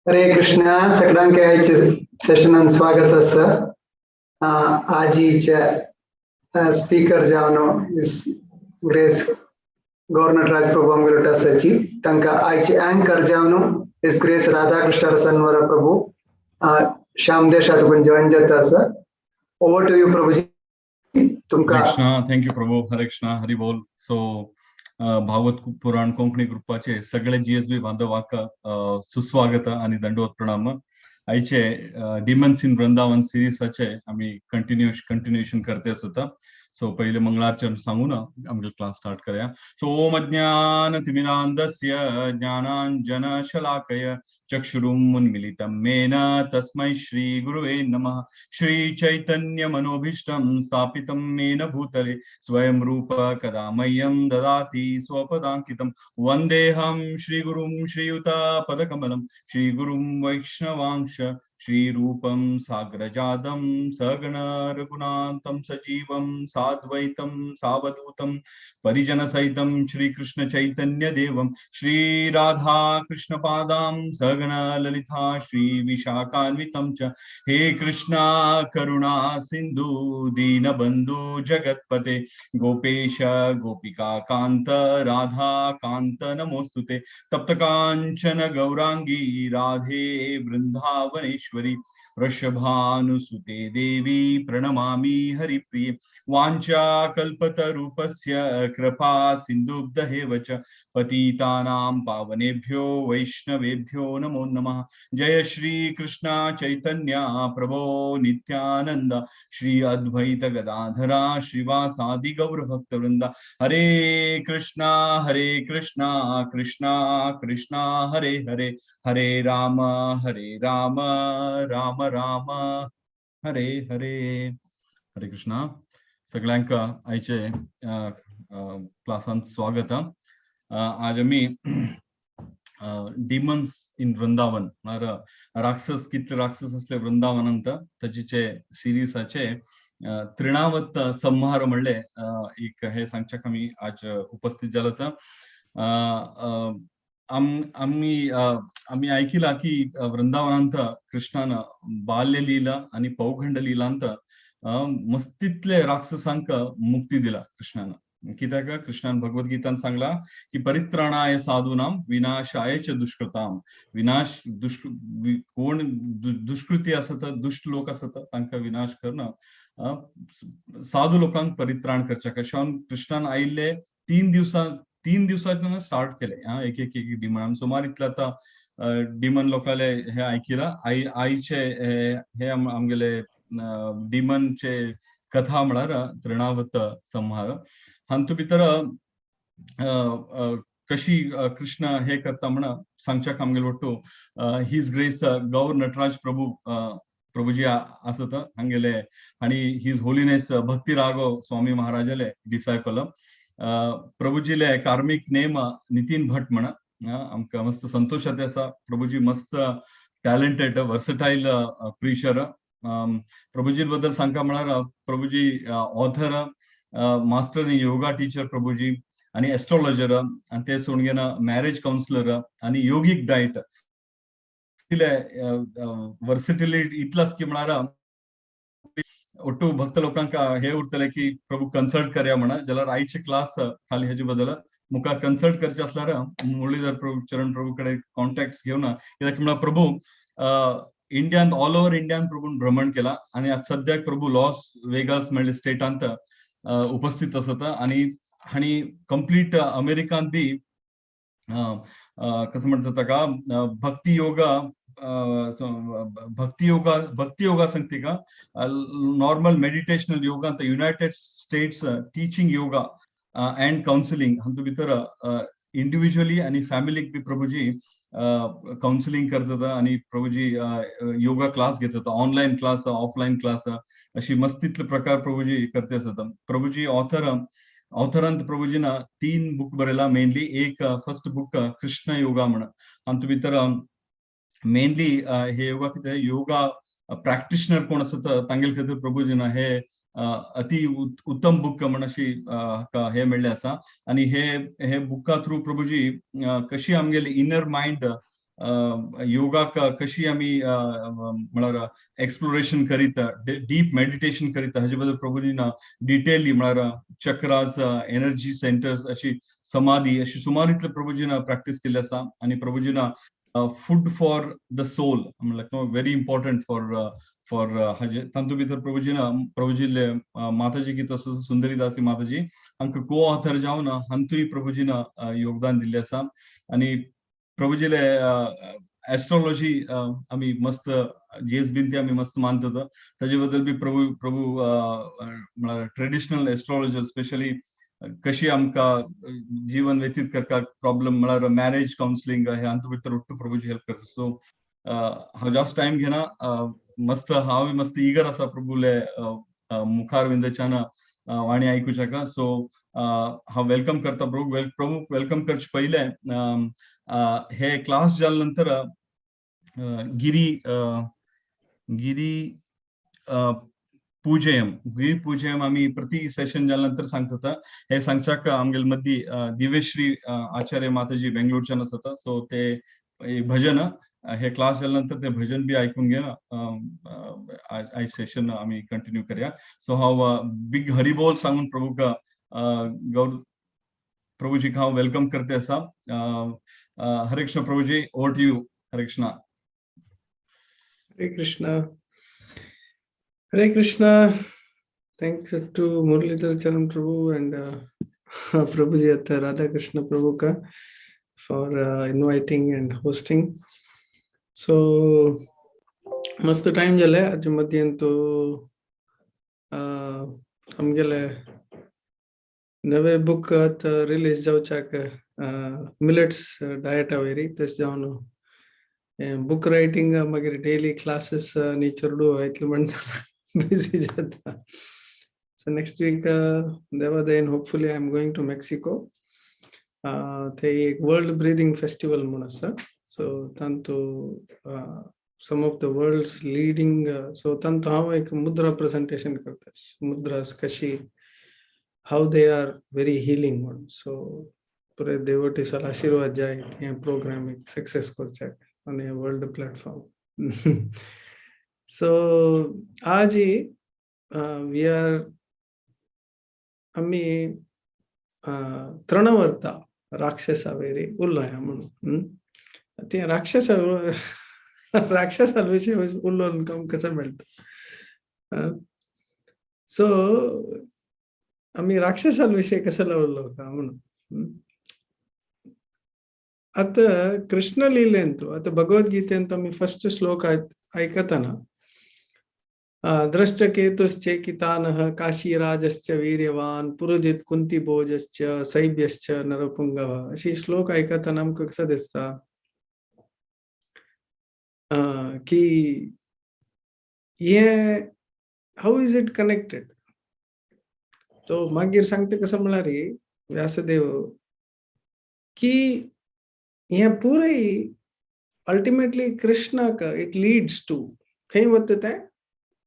हरे कृष्णा. सगळ्यांक आयचे सेशनान स्वागत आसा. आजीच्या स्पीकर जावन his grace Gaur Nataraj Prabhu आमगेलो आसाची. तांकां आयचे अँकर जावन his grace Radhakrishna रसनवर Prabhu Shyam देशात जॉईन जाता आसा. ओवर टू you Prabhuji, तुमकां. हरे कृष्णा. Thank you Prabhu. हरे कृष्णा, हरी बोल. सो भागवत पुराण कोंकणी ग्रुपाचे सगळे जीएसबी बांधवाक सुस्वागत आणि दंडवत प्रणाम. आयचे डिमन्स इन वृंदावन सिरीजाचे आमी कंटिन्युएशन करते आसता. सो पहिले मंगळार्चन सांगून आमगे क्लास स्टार्ट करूया. सो ओम अज्ञान तिमिरांधस्य ज्ञानांजन शलाकय चक्षुरुन्मीलितं येन तस्मै श्री गुरुवे नमः. श्री चैतन्य मनोभीष्टं स्थापितं येन भूतले स्वयं रूप कदा मह्यं ददाति स्वपदाङ्कितं. वन्देऽहं श्रीगुरुं श्रीयुतपदकमलं श्रीगुरुं वैष्णवांश श्रीरूपं साग्रजातं सहगण रघुनाथं सजीवं साद्वैतं सावधूतं परिजनसहितं श्रीकृष्ण चैतन्य देवं श्रीराधा कृष्णपादां सहगण ललिता श्रीविशाखान्वितं च. हे कृष्णा, करुणा सिंधु, दीनबंधु जगत्पते, गोपेश गोपिका कांत, राधा कांत नमोस्तुते. तप्त कांचन गौरांगी राधे वृंदावनेश्वरी, वृषभानुसुते देवी प्रणमामि हरिप्रिये. वाञ्छा कल्पतरुभ्यश्च कृपा सिन्धुभ्य च पतितानां पावनेभ्यो वैष्णवेभ्यो नमो नमः. जय श्री कृष्ण चैतन्य प्रभो नित्यानंद, श्री अद्वैत गदाधरा श्रीवासादि गौर भक्तवृंद. हरे कृष्णा, हरे कृष्णा, कृष्णा कृष्णा, हरे हरे, हरे राम, हरे राम, राम राम, हरे हरे. हरे कृष्णा. सगळ्यांक आयचे क्लासांत स्वागत. आज आमी डिमन्स इन वृंदावन म्हळ्यार राक्षस, कितले राक्षस असले वृंदावनांत, ताचेचे सिरीजाचे त्रिणावत संहार म्हणले एक हे सांगच्याक आमी आज उपस्थित जाले. आमी ऐकिला की वृंदावनांत कृष्णान बाल्य लीला आणि पौगंड लीलांत मस्तीतले राक्षसांक मुक्ती दिला कृष्णान. कित्याक कृष्णान भगवद्गीतान सांगला की परित्राणाय साधूनाम विनाशाय च दुष्कृताम. विनाश दुष् कोण दुष्कृती आसत, दुष्ट लोक आसत, तांकां विनाश करणं, साधू लोकांक परित्राण करच्या. कशान कृष्णान आयिल्ले 3 दिवसां, 3 दिवसांत स्टार्ट केले हा एक एक एक डिमन. सुमार इतले आतां डिमन लोकाले हे ऐकिला. आई आईचे हे आमगेले डिमनचे कथा म्हळ्यार तृणावत संहार. हातूंत भितर कशी कृष्ण हे करता म्हण सांगच्याक आमगेले ಒಟ್ಟು his grace Gaur Nataraj Prabhu प्रभुजी आसत हांगेले आणि his holiness भक्ती राघव स्वामी महाराजाले डिसायपल. प्रभुजीले कार्मिक नेम नितीन भट म्हण. आमकां मस्त संतोश आसा. प्रभुजी मस्त टॅलेंटेड, वर्सटायल प्रिचर. प्रभुजी बद्दल सांगका म्हळ्यार प्रभुजी author, master in yoga teacher प्रभुजी आणि एस्ट्रॉलॉजर आणि ते सोडून घेना मॅरेज काउन्सिलर आणि योगिक डायट. वर्सिटिलिटी इतलाच की म्हळ्यार ಒಟ್ಟು भक्त लोकांक हे उरतले की प्रभू कन्सल्ट करया म्हणा. जाल्यार आयचे क्लास खाली हेजे बद्दल मुखार कन्सल्ट करचे असल्यार मुरलीधर प्रभू, चरण प्रभू कडेन कॉन्टॅक्ट घेवन. कित्याक म्हळ्यार प्रभू इंडियान, ऑल ओव्हर इंडियान प्रभून भ्रमण केला आणि आज सद्याक प्रभू लॉस वेगास म्हणले स्टेटांत उपस्थित आसता. आणि आणि कंप्लीट अमेरिकांत बी कसं म्हणतात ताका भक्ती योगा, भक्ती योगा, भक्ती योगा सांगते का नॉर्मल मेडिटेशनल योगा ಅಂತ United States teaching yoga and counselling हातूंत भितर इंडिव्हिज्युअली आणि फॅमिलीक बी प्रभूजी काउन्सिलिंग करतात आणि प्रभूजी योगा क्लास घेतात, ऑनलाईन क्लास, ऑफलाईन क्लास, अशी मस्तीतले प्रकार प्रभूजी करते असतात. प्रभूजी ऑथर, ऑथरांत प्रभूजीन तीन बुक बरयला. मेनली एक फर्स्ट बुक कृष्ण योगा म्हण. हातूंत भितर मेनली हे योगा कितें योगा प्रॅक्टिशनर कोण आसता तांगेले खातीर प्रभूजीन हे अति उत्तम बुक म्हण अशी हे मेळ्ळे आसा. आणि हे हे बुका थ्रू प्रभूजी कशी आमगेली इनर मायंड योगाक कशी आमी म्हळ्यार एक्सप्लोरेशन करीत, डीप मेडिटेशन करीत, हाजे बद्दल प्रभुजीन डिटेली म्हळ्यार चक्रास, एनर्जी सेंटर्स, अशी समाधी, अशी सुमार इतले प्रभुजीन प्रॅक्टीस केल्ली आसा. आनी प्रभुजीन फूड फॉर the soul म्हणल्यार व्हेरी इम्पॉर्टंट फॉर हाजे तातूंत भितर प्रभुजीन प्रभुजीले माताजी की तसो सुंदरी दासी माताजी हांकां को ऑथर जावन हांतूय प्रभुजीन योगदान दिल्लें आसा. आनी प्रभुजीले एस्ट्रोलॉजी आमी मस्त जेस बीन ती आमी मस्त मानतात, ताजे बद्दल बी प्रभू प्रभू म्हळ्यार ट्रेडिशनल एस्ट्रोलॉजी स्पेशली कशी आमकां जीवन व्यतीत करपाक प्रॉब्लम म्हळ्यार मॅरेज कावन्सिलींग हे हातूंत भितर ಒಟ್ಟು प्रभुजी हेल्प करता. सो हांव जास्त टायम घेना. मस्त हांव मस्त इगर आसा प्रभुले मुखार विंदच्यान वाणी आयकुच्याक. सो हांव welcome करता प्रभू. प्रभू welcome करचे पयलें हे क्लास जाल्या नंतर गिरी गिरी पूजयम, गिरी पूजयम आमी प्रति सेशन जाल्या नंतर सांगता. हे सांगच्याक आमगेले मदीं दिव्यश्री आचार्य माताजी बेंगलोरच्यान आसात. सो ते भजन हे क्लास जाल्या नंतर ते भजन बी आयकून घेवन आयज सेशन आमी कंटिन्यू करया. सो हांव बिग हरिबोल सांगून प्रभूक गौर प्रभुजीक हांव welcome करते आसा. हरे कृष्ण प्रभुजी, over to you. Hare Krishna. Hare Krishna. Hare Krishna. Thanks to Muralidhar Charan Prabhu and Prabhuji at Radha Krishna Prabhu ka for inviting and hosting. So, मस्त टाइम जाले आज मध्यांत. आमगेले नवे बुक आतां रिलीज जावच्याक, मिलेट्स डायटा वयरी, तशें जावन बुक रायटिंग, मागीर daily classes आनी चेडू इतलें म्हणटा बिजी जाता. सो नेक्स्ट वीक देवा दयेन hopefully I am going to Mexico. ते एक वर्ल्ड ब्रीदिंग फेस्टिवल म्हूण आसा. सो तांतू some of the world's leading, so तांतू हांव एक मुद्रा प्रेजेंटेशन करता, मुद्रास कशी how they are very healing म्हणून. सो पुरे देवोटीसाल आशीर्वाद जाय हे प्रोग्राम एक सक्सेस करच्याक on a world platform. So आजी we are आमी तृणवर्ता राक्षसा वयरी उरलोया म्हणून. ते राक्षसा राक्षसा विशीं उलोवन आमकां कसो मेळटा? सो आमी राक्षसा विशीं कसो उरलो का म्हणून. आतां कृष्ण लिलेंतु आतां भगवद्गीतेंत आमी फर्स्ट श्लोक आयकतना, धृष्टकेतुश्चेकितानः काशीराजश्च वीर्यवान् पुरुजित कुंतीभोजश्च सैभ्यश्च नरपुंगव, अशी श्लोक आयकतना आमकां कसो दिसता की हे how is it connected? तो मागीर सांगता कसो म्हळ्यार व्यासदेव की हे पुराय अल्टिमेटली कृष्णाक it leads to. खंय वता तें?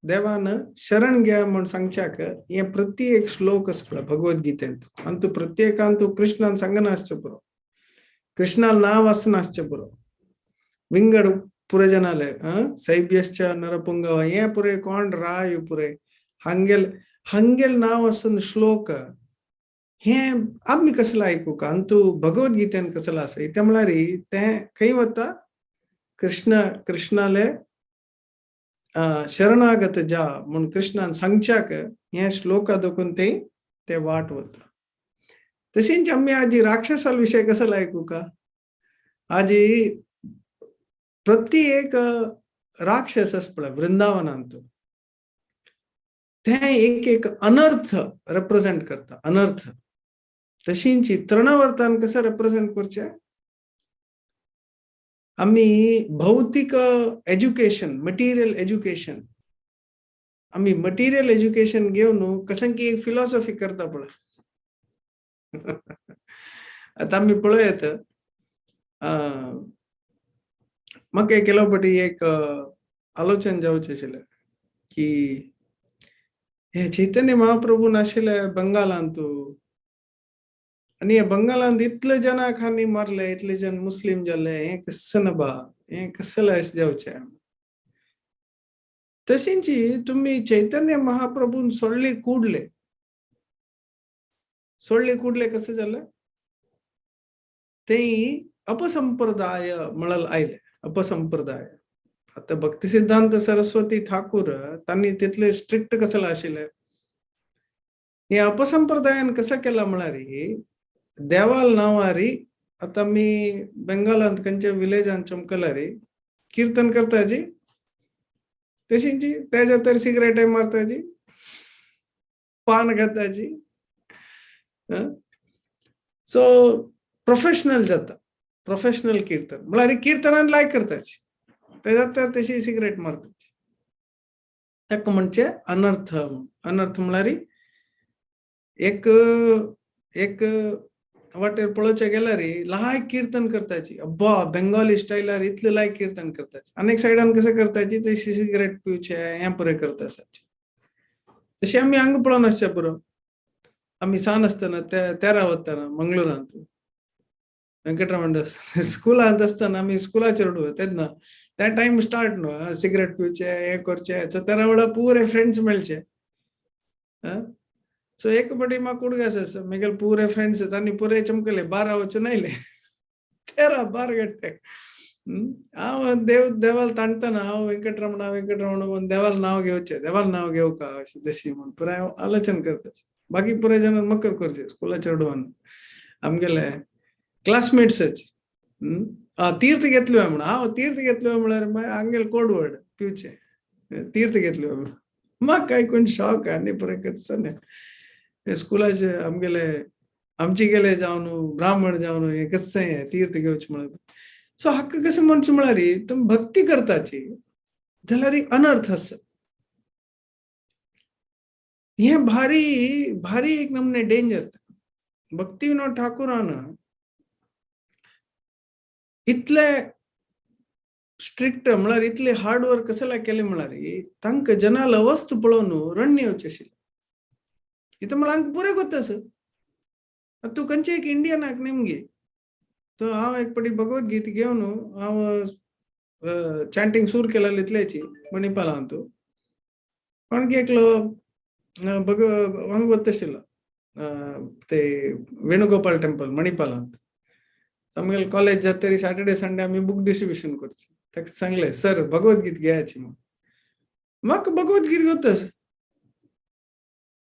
देवान शरण घ्या म्हूण सांगच्याक हे प्रति एक श्लोक आसा पळय भगवद्गीतेंत, आनी तूं प्रत्येकान तूं कृष्णान सांगना आसचें पुरो, कृष्णान नांव आसना आसचें पुरो. विंगड पुरजनाले सैभ्यश्च नरपुंगव हे पुरे कोण राय पुरे हांगेल हांगेल नांव आसून श्लोक हे आमी कसले आयकूंक आनी तूं भगवद्गीतेन कसलो आसा ते म्हळ्यार तें खंय वता? कृष्ण कृष्णाले शरणागत जा म्हूण कृष्णान सांगच्याक हे श्लोका दोखून ते ते वाट वता. तशेंच आमी आजी राक्षसाल विशय कसो आयकूंक? आजी प्रति एक राक्षस आसा पळय वृंदावनांत, ते एक एक अनर्थ रिप्रेझेंट करता, अनर्थ. तशींच तृणवर्तान कसं रिप्रेझेंट करचें? आमी भौतिक एज्युकेशन, मटेरियल एज्युकेशन, आमी मटेरियल एज्युकेशन घेवन कसं की एक फिलॉसॉफी करता पळय. आतां आमी पळयत, म्हाका केलो फावटी एक आलोचन जावचें आशिल्लें की हे चैतन्य महाप्रभू नाशिल्ले बंगालांत. आनी हे बंगालांत इतले जनाक हांणी मारले, इतले जन मुस्लीम जाले, हें कसं ना बा, हें कसं अशें जावचें. तशींची तुमी चैतन्य महाप्रभून सोडली कुडले, सोडली कुडले कसं जालें, ते अपसंप्रदाय म्हणल आयले. अपसंप्रदाय आता भक्तिसिद्धांत सरस्वती ठाकूर तांणी तितले स्ट्रिक्ट कसं आशिल्ले, हे अपसंप्रदायान कसं केला म्हळ्यार देवाल नांवारी. आता मी बेंगालांत खंयच्या विलेजान चमकलारी कीर्तन करताजी, तशींची त्याच्या तर सिगरेट मारताजी, पान खाताजी, सो प्रोफेशनल जाता, प्रोफेशनल कीर्तन म्हळ्यार कीर्तनान लायक करताची, त्याच्यात तर तशी सिगरेट मारताची. ताका म्हणजे अनर्थ. अनर्थ म्हळ्यार एक एक वाटेर पळोवचें गेल्यार लायक कीर्तन करताची, अब्बा बेंगाली स्टायलार इतलें लायक कीर्तन करताची, आनी एक सायडान कशें करताची तशी सिगरेट पिवचे, हें पुरें करता आसाची. तशें आमी हांगा पळोवन आसचे पुरो. आमी सान आसतना तेरा वतना मंगळुरांत वेंकटरमण स्कुलांत आसतना आमी स्कुलाचेर तेन्ना त्या टायम स्टार्ट न्हू सिगरेट पिवचे, हें करचे, सो तेरा वांगडा पुरे फ्रेंड्स मेळचे. सो एक पाटी म्हाका उडगास आसा, मागीर पुरे फ्रेंड्स तांणी पुरे चमकले, बारा वचून आयले, 13 बार गट्टे. हांव देव देवाल ताणतना हांव वेंकटरमणा वेंकटरमण म्हूण देवाल नांव घेवचें, देवाल नांव घेवका अशें तशी म्हूण पुराय हांव आलोचन करता. बाकी पुराय जाणां मकर करचे स्कुला चेडवान आमगेले क्लासमेट्साचे तीर्थ घेतलो म्हण, हांव तीर्थ घेतलो म्हळ्यार मागीर आमगेले कोड वर्ड पिवचे, तीर्थ घेतलो म्हण. म्हाका आयकून शॉक आनी पुराय कस्स न्ही स्कुलाचे आमगेले आमचे गेले जावन ब्राह्मण जावन हें कस्सें हें तीर्थ घेवचें म्हळ्यार. सो हाका कशें म्हणचें म्हळ्यार तुमी भक्ती करताची जाल्यार अनर्थ आसा. हें भारी भारी एक नमूने डेंजर. भक्ती विनोद ठाकूरान इतले स्ट्रिक्ट म्हळ्यार इतले हार्ड वर्क कसले केले म्हळ्यार तांकां जनाल वस्तू पळोवन रण्य येवचें आशिल्लें. इथं म्हळ्यार हांकां पुरें गोत्त आसा. तूं खंयचे एक इंडियनाक नेमगे तो हांव एक पाटी भगवत गीत घेवन हांव चांटींग सूर केलें इतल्याची मणिपालांत, पण एकलो भग हांगा वता आशिल्लो ते वेणुगोपाल टेम्पल मणिपालांत. आमगेले कॉलेज जातरी सॅटर्डे संडे आमी बुक डिस्ट्रिब्युशन करचे. ताका सांगलें सर भगवत गीत घेयाची म्हूण. म्हाका भगवत गीत गोत्त,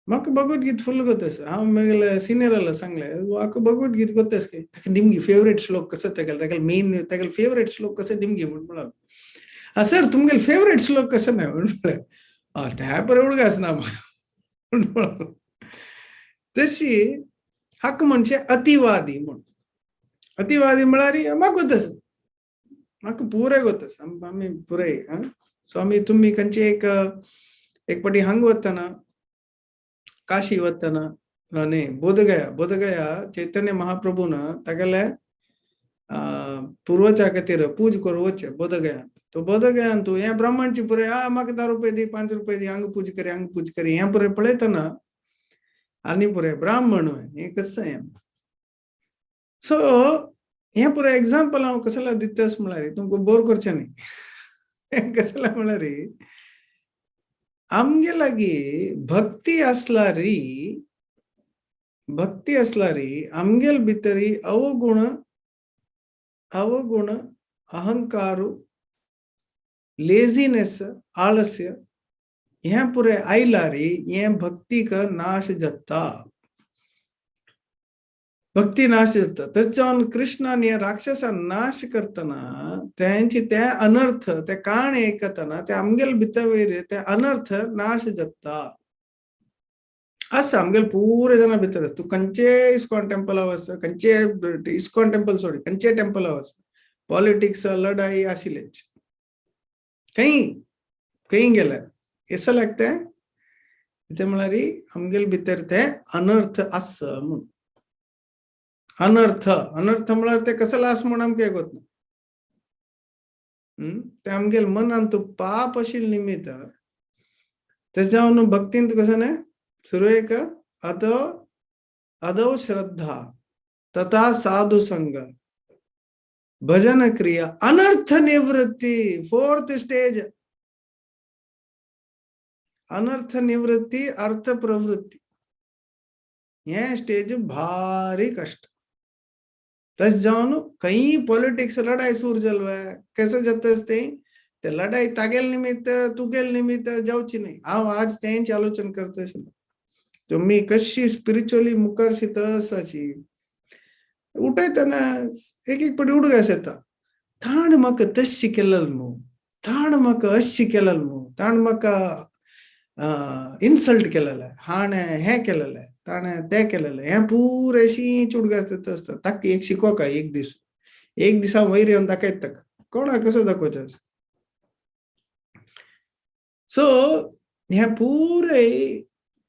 म्हाका भगवत गीत फुल गोत्त. हांव मागीर सिनियराला सांगलें म्हाका भगवत गीत गोत्तस काय, ताका निमगी फेवरेट श्लोक कसो तेगेले, तेगेले मेन तेगेले फेवरेट श्लोक कसो निमगी म्हूण म्हणलो. हा सर तुमगेले फेवरेट श्लोक कसो ना म्हूण म्हणलें. त्या बरें उडगास ना म्हूण म्हणलो. तशी हाका म्हणजे अतिवादी म्हूण. अतिवादी म्हळ्यार म्हाका गोत्तस, म्हाका पुरें गोत्तस, आमी पुराय. सो आमी तुमी खंयचे एक एक पाटी हांगा वतना काशी वतना न्ही बोधगया, बोधगया चैतन्य महाप्रभून तागेले पुर्वजा खातीर पूज करूं वचचें बोधगया. तो बोधगयान तूं हें ब्राह्मणची पुराय आ म्हाका 10 रुपये दी, 5 रुपये दी, हांगा पूज करी, हांगा पूज करी, हें पुराय पळयतना आनी पुराय ब्राह्मण हें कसं हें. सो हें पुराय एग्जाम्पल हांव कसल्या दितास म्हळ्यार तुमकां बोर करचें न्ही. कसल्या म्हळ्यार आमगे लागीं भक्ती आसलारी, भक्ती आसलारी आमगेल भितरी अवगुण, अवगुण, अहंकारू, लेझीनेस, आळस्य हें पुराय आयलारी हें भक्तीक नाश जाता, भक्ती नाश जाता. तशें जावन कृष्णान हे राक्षसान नाश करतना तेंची ते अनर्थ ते काण एकतना ते आमगेल भितर वयर ते अनर्थ नाश जाता. आसा आमगेल पुरे जाणां भितर. तूं खंयचे इस्कॉन टेम्पला वच, खंयचे इस्कॉन टेम्पल सोड, खंयचे टेम्पला वच, पॉलिटिक्स लढाई आशिल्लेच खंय खंय गेल्यार असं लागता ते म्हळ्यार आमगेल भितर ते अनर्थ आसा म्हूण. अनर्थ, अनर्थ म्हळ्यार ते कसलो आसा म्हूण आमकां गोत ना. ते आमगेल मनान तूं पाप आशिल्ले निमित्त तें जावन भक्तींत कसो न्ही सुरवेक अदौ अदौ श्रद्धा तथा साधु संग भजन क्रिया अनर्थ निवृत्ती, फोर्थ स्टेज अनर्थ निवृत्ती अर्थ प्रवृत्ती। हे स्टेज भारी कष्ट। तश जावन खंय पॉलिटिक्स लढाई सुरू जाल्वे कशें जाता ते ते लढाई तागेल निमित्त तुगेल निमित्त जावची न्ही। हांव आज तेंच आलोचन करता आशिल्लो, तुमी कशी स्पिरिच्युअली मुखार शित आसाची उठयतना एक एक पटी उडगास येता, ताण म्हाका तशी केलेल मू, ताण म्हाका अशी केलेल मू, ताण म्हाका इन्सल्ट केलेले, हाणें हें केलेलें, ताणें तें केलेलें, हें पुरेशी उडगास येता आसता। ताका एक शिकोवका एक दीस, एक दिसा वयर येवन दाखयता ताका, कोणाक कसो दाखोवचें। सो हें पुरे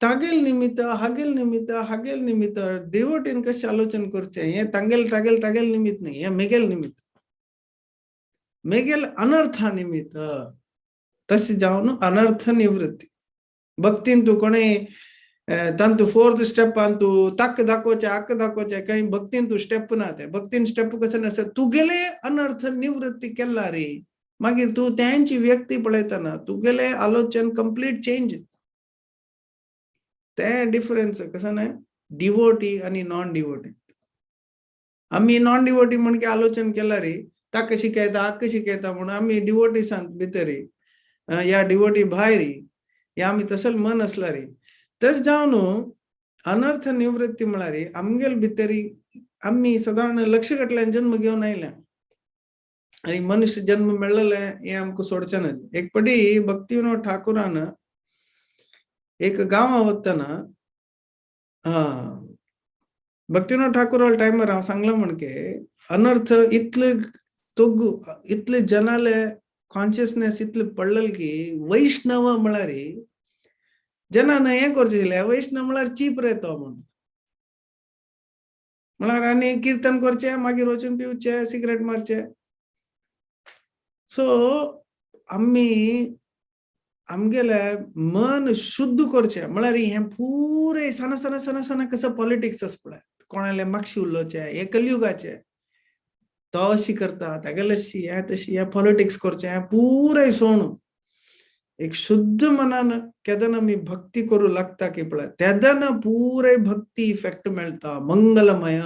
तागेल निमित्त हागेल निमित्त हागेल निमित्त देवटीन कशें आलोचन करचें, हें तांगेल तागेल तागेल निमित्त न्ही, हें मेगेल निमित्त, मेगेल अनर्था निमित्त। तशें जावन अनर्थ निवृत्ती भक्तीन तूं कोणें तांतू फोर्थ स्टेपान तूं ताक दाखोवचें आक दाखोवचें, कांय भक्तीन तूं स्टेप ना, तें भक्तीन स्टेप कशें नासता, तुगेले अनर्थ निवृत्ती केला रे, मागीर तूं तेंची व्यक्ती पळयतना तुगेले आलोचन कंप्लीट चेंज। ते डिफरन्स कसं ना डिवोटी आणि नॉन डिवोटी। आमी नॉन डिवोटी म्हण की आलोचन केला रे, ताका शिकयता आका शिकयता म्हणून आमी डिवोटीसान भितर या डिवोटी भायर या आमी तसल मन आसला रे। तश जावन अनर्थ निवृत्ती म्हळ्यार आमगेल भितरी आमी सादारण लक्ष घातल्यान जन्म घेवन आयल्या आनी मनुष्य जन्म मेळ्ळले हें आमकां सोडचें ना। एक पटी भक्तिविनोद ठाकुरान एक गांवा वतना भक्तिविनोद ठाकुराल टायमार हांव सांगलां म्हणके अनर्थ इतले तोगू इतले जनाले कॉन्शियसनेस इतले पडलेल की वैष्णव म्हळ्यार जनान हें करचें आशिल्लें, वैष्णव म्हळ्यार चीप रे तो म्हणून, म्हळ्यार आनी किर्तन करचें मागीर वचून पिवचें सिगरेट मारचें। सो आमी आमगेले मन शुद्ध करचें म्हळ्यार हें पुरे सना सना सना सना कसं पॉलिटिक्स आसा पळय, कोणाले मागशी उलोवचें, हें कलयुगाचें, तो अशी करता तागेले अशी हें तशी हें पॉलिटिक्स करचें, हें पुरे सोणू। एक शुद्ध मनान केदना आमी भक्ती करूं लागता की पळय तेदना पुरे भक्ती इफेक्ट मेळटा, मंगलमय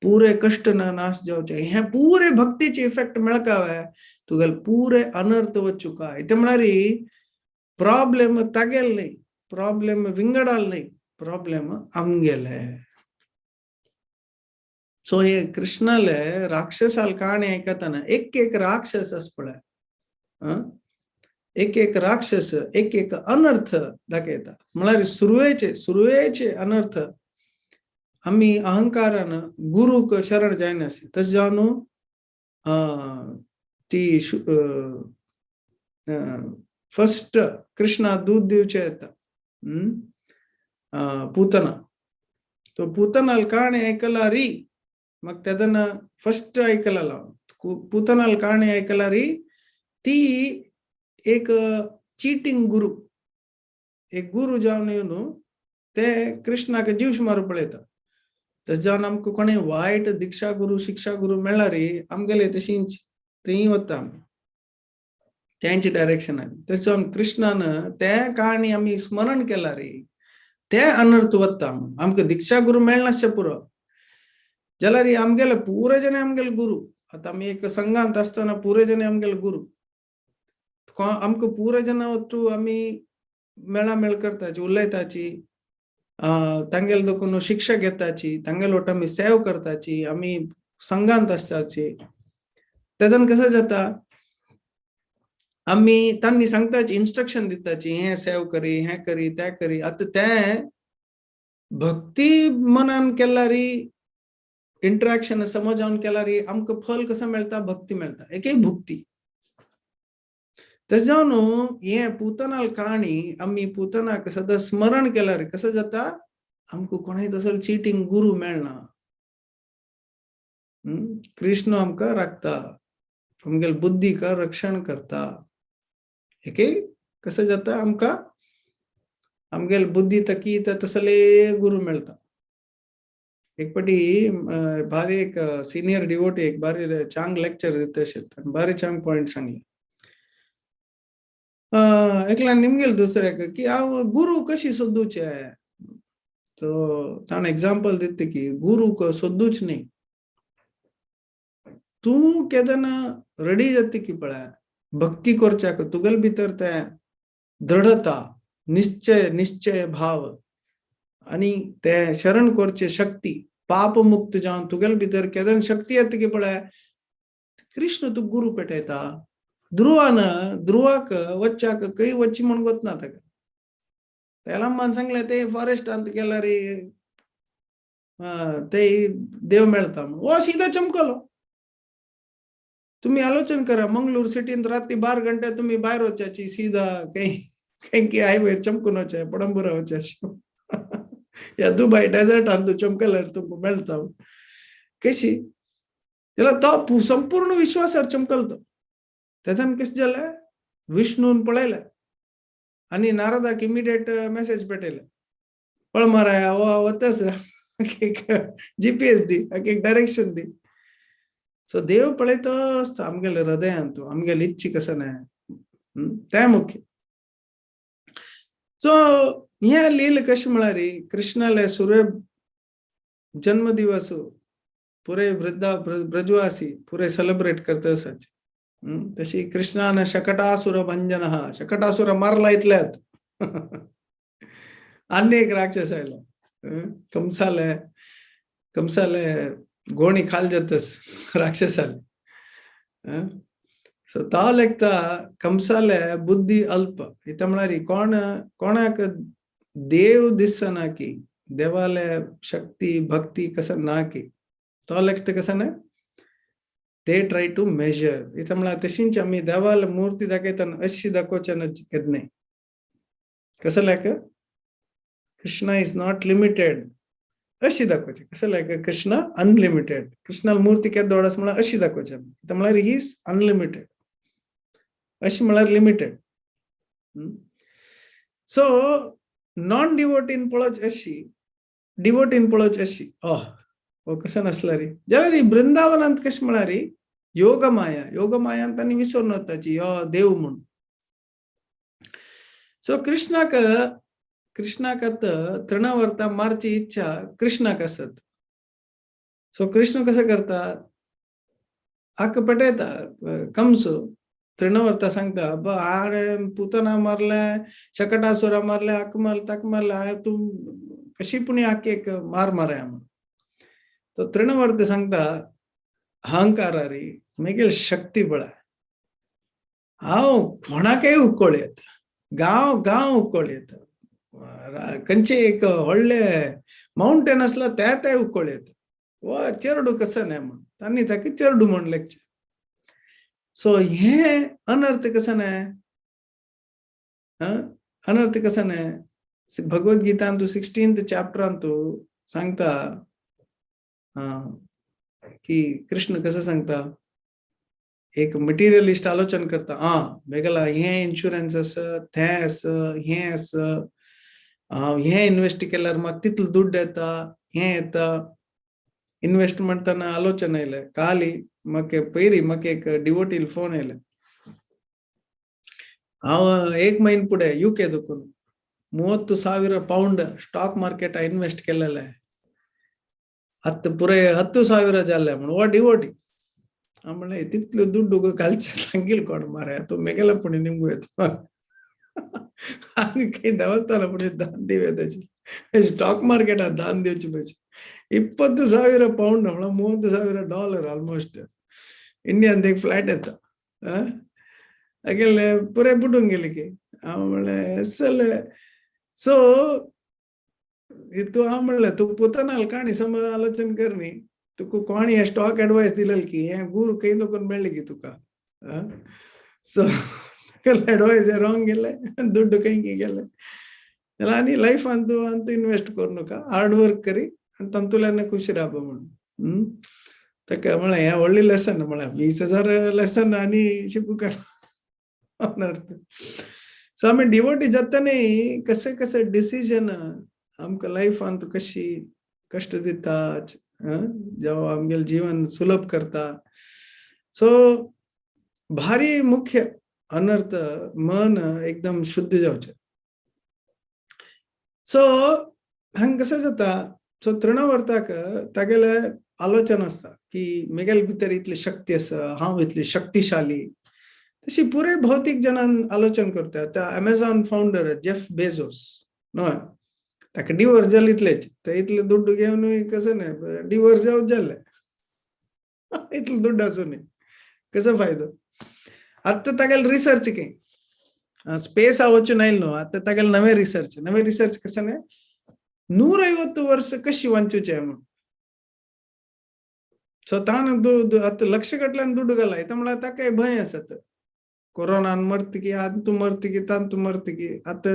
पुरे कश्ट ना नाश जावचें, हें पुरे भक्तीचे इफेक्ट मेळका तुगेले पुरे अनर्थ वचुका। इतें म्हळ्यार प्रॉब्लेम तागेल न्ही, प्रॉब्लेम विंगडाल न्ही, प्रॉब्लेम आमगेले। सो हे कृष्णाले राक्षसाल काणी आयकतना एक एक राक्षस आसा पळय, एक एक राक्षस एक एक अनर्थ दाखयता। म्हळ्यार सुरवेचे सुरवेचे अनर्थ आमी अहंकारान गुरूक शरण जायनासले, तशें जावन ती फर्स्ट कृष्णा दूध दिवचे येता पूतना, तो पूतनाल काणी आयकला री, मग तेदना फर्स्ट आयकला पूतनाल काणी आयकला री, ती एक चीटिंग गुरु, एक गुरु जावन येवन ते कृष्णाक जीव मारू पळयता। तशें जावन आमकां कोणें वायट दीक्षा गुरु शिक्षा गुरु मेळ्ळा रे आमगेले तशींच थंय वता आमी तेंचे डायरेक्शनान। तशें जावन कृष्णान ते काणी आमी स्मरण केला रे ते अनर्थ वता, आमकां दीक्षा गुरु मेळनासचे पुरो जाल्यार आमगेले पुरे जण आमगेले गुरु। आतां आमी एक संघांत आसतना पुरे जण आमगेले गुरु, आमकां पुरे जण थ्रू आमी मेळामेळ करताची उलयताची, तांगेले देखून शिक्षा घेताची, तांगेले वट आमी सेव करताची, आमी संघांत आसताची। तेदन कसं जाता आमी तांणी सांगताची इन्स्ट्रक्शन दिताची, हें सेव करी हें करी तें करी। आतां तें भक्ती मनान केल्यारी इंटरेक्शन समजावन केल्यारी आमकां फल कसं मेळटा, भक्ती मेळटा, एक भुक्ती। तशें जावन हें पूतनाल काणी आमी पूतनाक सदां स्मरण केल्यार कसं जाता आमकां कोणूय तसो चिटींग गुरु मेळना, कृष्ण आमकां राखता, आमगेले बुद्धीक रक्षण करता। एके कसं जाता आमकां आमगेले बुद्धी तकी तसले गुरु मेळटा। एक पाटी भारी एक सिनियर डिवोटी एक भारी चांग लेक्चर दिता अशें भारी चांग पॉइंट सांगले. एकल्यान निमगेल दुसऱ्याक की हांव गुरु कशी सोदूचे, तो ताणें एग्जाम्पल दिता की गुरु सोदूच न्ही, तूं केदना रेडी जाता की पळय भक्ती करच्याक तुगेले भितर ते दृढता, निश्चय, निश्चय भाव आनी ते शरण करचे शक्ती, पाप मुक्त जावन तुगेले भितर केदन शक्ती येता की पळय कृष्ण तूं गुरु पेटयता. ध्रुवान ध्रुवाक वच्चाक खंय वच्ची म्हण गोतना ताका, तेलाम्मान सांगलें ते फॉरेस्टांत गेल्यार ते देव मेळता म्हण, हो सीधा चमकलो. तुम्ही आलोचन करा, मंगळूर सिटींत रात्री 12 घंटे तुम्ही भायर वचाची सीधा काही काही हायवेर चमकून वचे, पडंबुरा वचे या दुबय डेझर्टान तूं चमकल्यार तुमकां मेळता कशी. जाल्यार तो संपूर्ण विश्वासार चमकलो. तो तेन्ना कशें जालें, विष्णून पळयलें आनी नारदाक इमिडिएट मेसेज पेटयले, पळ माराया वतास जीपीएस दी, एक डायरेक्शन दी. सो देव पळयतो आसता आमगेले हृदयांत, आमगेले इच्छी कसं न्हय तें मुख्य. सो हे लील कशें म्हळ्यार कृष्णाले सुर्य जन्मदिवस पुरे वृद्धा ब्रजवासी पुरे सेलिब्रेट करता आसात. तशी कृष्णान शकटासुर भंजन, शकटासुर मारला इतल्यात आनी एक राक्षस आयलो, कंसाले कंसाले गोणी खाल जातस राक्षसाले. सो तो लेखता कंसाले बुद्धी अल्प, इतना म्हळ्यार कोण कोणाक देव दिसना की देवाले शक्ती भक्ती कसं ना की तो लेखता कसं ना ते ट्राय टू मेजर. इथं म्हळ्यार तशींच आमी देवाले मूर्ती दाखयतना अशी दाखोवचे ना केन्नाय. कसं लेख कृष्णा is not limited अशी दाखोवचे, कसं लेख कृष्णा अनलिमिटेड, कृष्णा मूर्ती केदो व्हड आसा म्हळ्यार अशी दाखोवचे, इथं म्हळ्यार he is unlimited, अशी म्हळ्यार लिमिटेड. सो नॉन डिवोटीन पळोवचे अशी, डिवोटीन पळोवचे अशी, oh हो कसं नासला रे. जाल्यार वृंदावनांत कशें म्हळ्यार योगमाया, योगमायान तांणी विसरून वताची यो देव म्हूण. सो कृष्णाक कृष्णाक तृणावर्ता मारची इच्छा कृष्णाक आसत. सो कृष्ण कसं करता, आक पेटयता कंस तृणवर्ता सांगता, बा हाणें पुतना मारलें, शकटासुरा मारलें, आक मारलें, ताक मारलें, तूं कशी पुणी आक एक मार मारया म्हूण. तो तृणवर्त सांगता अहंकारारी मेगेल शक्ती बळ, हांव कोणाकय उकळ येता, गांव गांव उकळ येता, खंयचे एक व्हडले माउंटेन आसला ते ते उकळ येता, वा चेरडू कसं न्हय म्हण तांणी ताका चेरडू म्हण लेखचें. सो हे अनर्थ कसं न्हय, अनर्थ कसं न्हय. भगवद्गीतांतु 16th चॅप्टरांतु सांगता की कृष्ण कसं सांगता, एक मटेरियलिस्ट आलोचन करता, आ मेगेला हे इन्शुरन्स आसा, तें आसा, हें आसा, हें इन्वेस्ट केल्यार म्हाका तितलो दुड्ड येता, हें येता. इन्वेस्ट म्हणतना आलोचन आयलें काली म्हाका पयरी म्हाका एक डिवोटील फोन आयले, हांव एक म्हयनो फुडें युके दोकून 30,000 पौंड स्टॉक मार्केटा इन्वेस्ट केलेले, आतां पुराय 10,000 जाले म्हण. हो डिवोटी हांव म्हणलें तितलो दुड्डू घालचें सांगील कोण मारे, तूं मेगेले पुणी निमगू येता आनी खंय देवस्थाना पुणी दान दिवे ताचे, स्टॉक मार्केटात दान दिवचे पयशे. 20,000 पौंड म्हळ्यार $30,000 ऑलमोस्ट, इंडियान एक फ्लॅट येता. गेले पुराय बुडून गेले की. हांव म्हणलें चल. सो तूं हांव म्हणलें तूं पुतनाल काणी समज आलोचन कर न्ही, तुका कोणी हे स्टॉक एडवायस दिलेल की हे गुरू खंय दोकून मेळ्ळी की तुका. सो एडवायस रॉंग गेले, दुड्ड खंय गेले. जाल्यार आनी लायफान तूं आनी तूं इन्वेस्ट करूं नाका, हार्ड वर्क करी आनी तातूंतल्यान खुशी रावप म्हणून. ताका म्हळें हें व्हडलें लेसन, म्हळ्यार 20,000 लेसन आनी शिकूंक अनर्थ. सो आमी डिवोटी जाता न्ही, कशें कशें डिसिजन आमकां लायफांत कशी कश्ट दिता, जावं आमगेलें जीवन सुलभ करता. सो भारी मुख्य अनर्थ मन एकदम शुद्ध जावचें. सो हांगा कशें जाता, सो तृणवर्ताक तागेले आलोचन आसता की मेगेले भितर इतली शक्ती आसा, हांव इतली शक्तिशाली. तशी पुरे भौतीक जनान आलोचन करता. त्या अमेझॉन फाउंडर जेफ बेझोस न्हय, ताका डिवोर्स जाले इतलेच, ते इतले दुड्ड घेवन कसं न्हय डिवोर्स जावच जाले, इतले दुड्ड आसून कसो फायदो. आतां तागेले रिसर्च की स्पेस वचून आयलो न्हू, आतां तागेले नवे रिसर्च, नवे रिसर्च कसं न्हय 150 वर्स कशी वांचूचे म्हणून. सो ताण आतां लक्ष गटल्यान दुड्ड घाला, येता म्हळ्यार ताका भंय आसत कोरोनान मरतकी, आतां मरतकी, तांतू मरतकी. आतां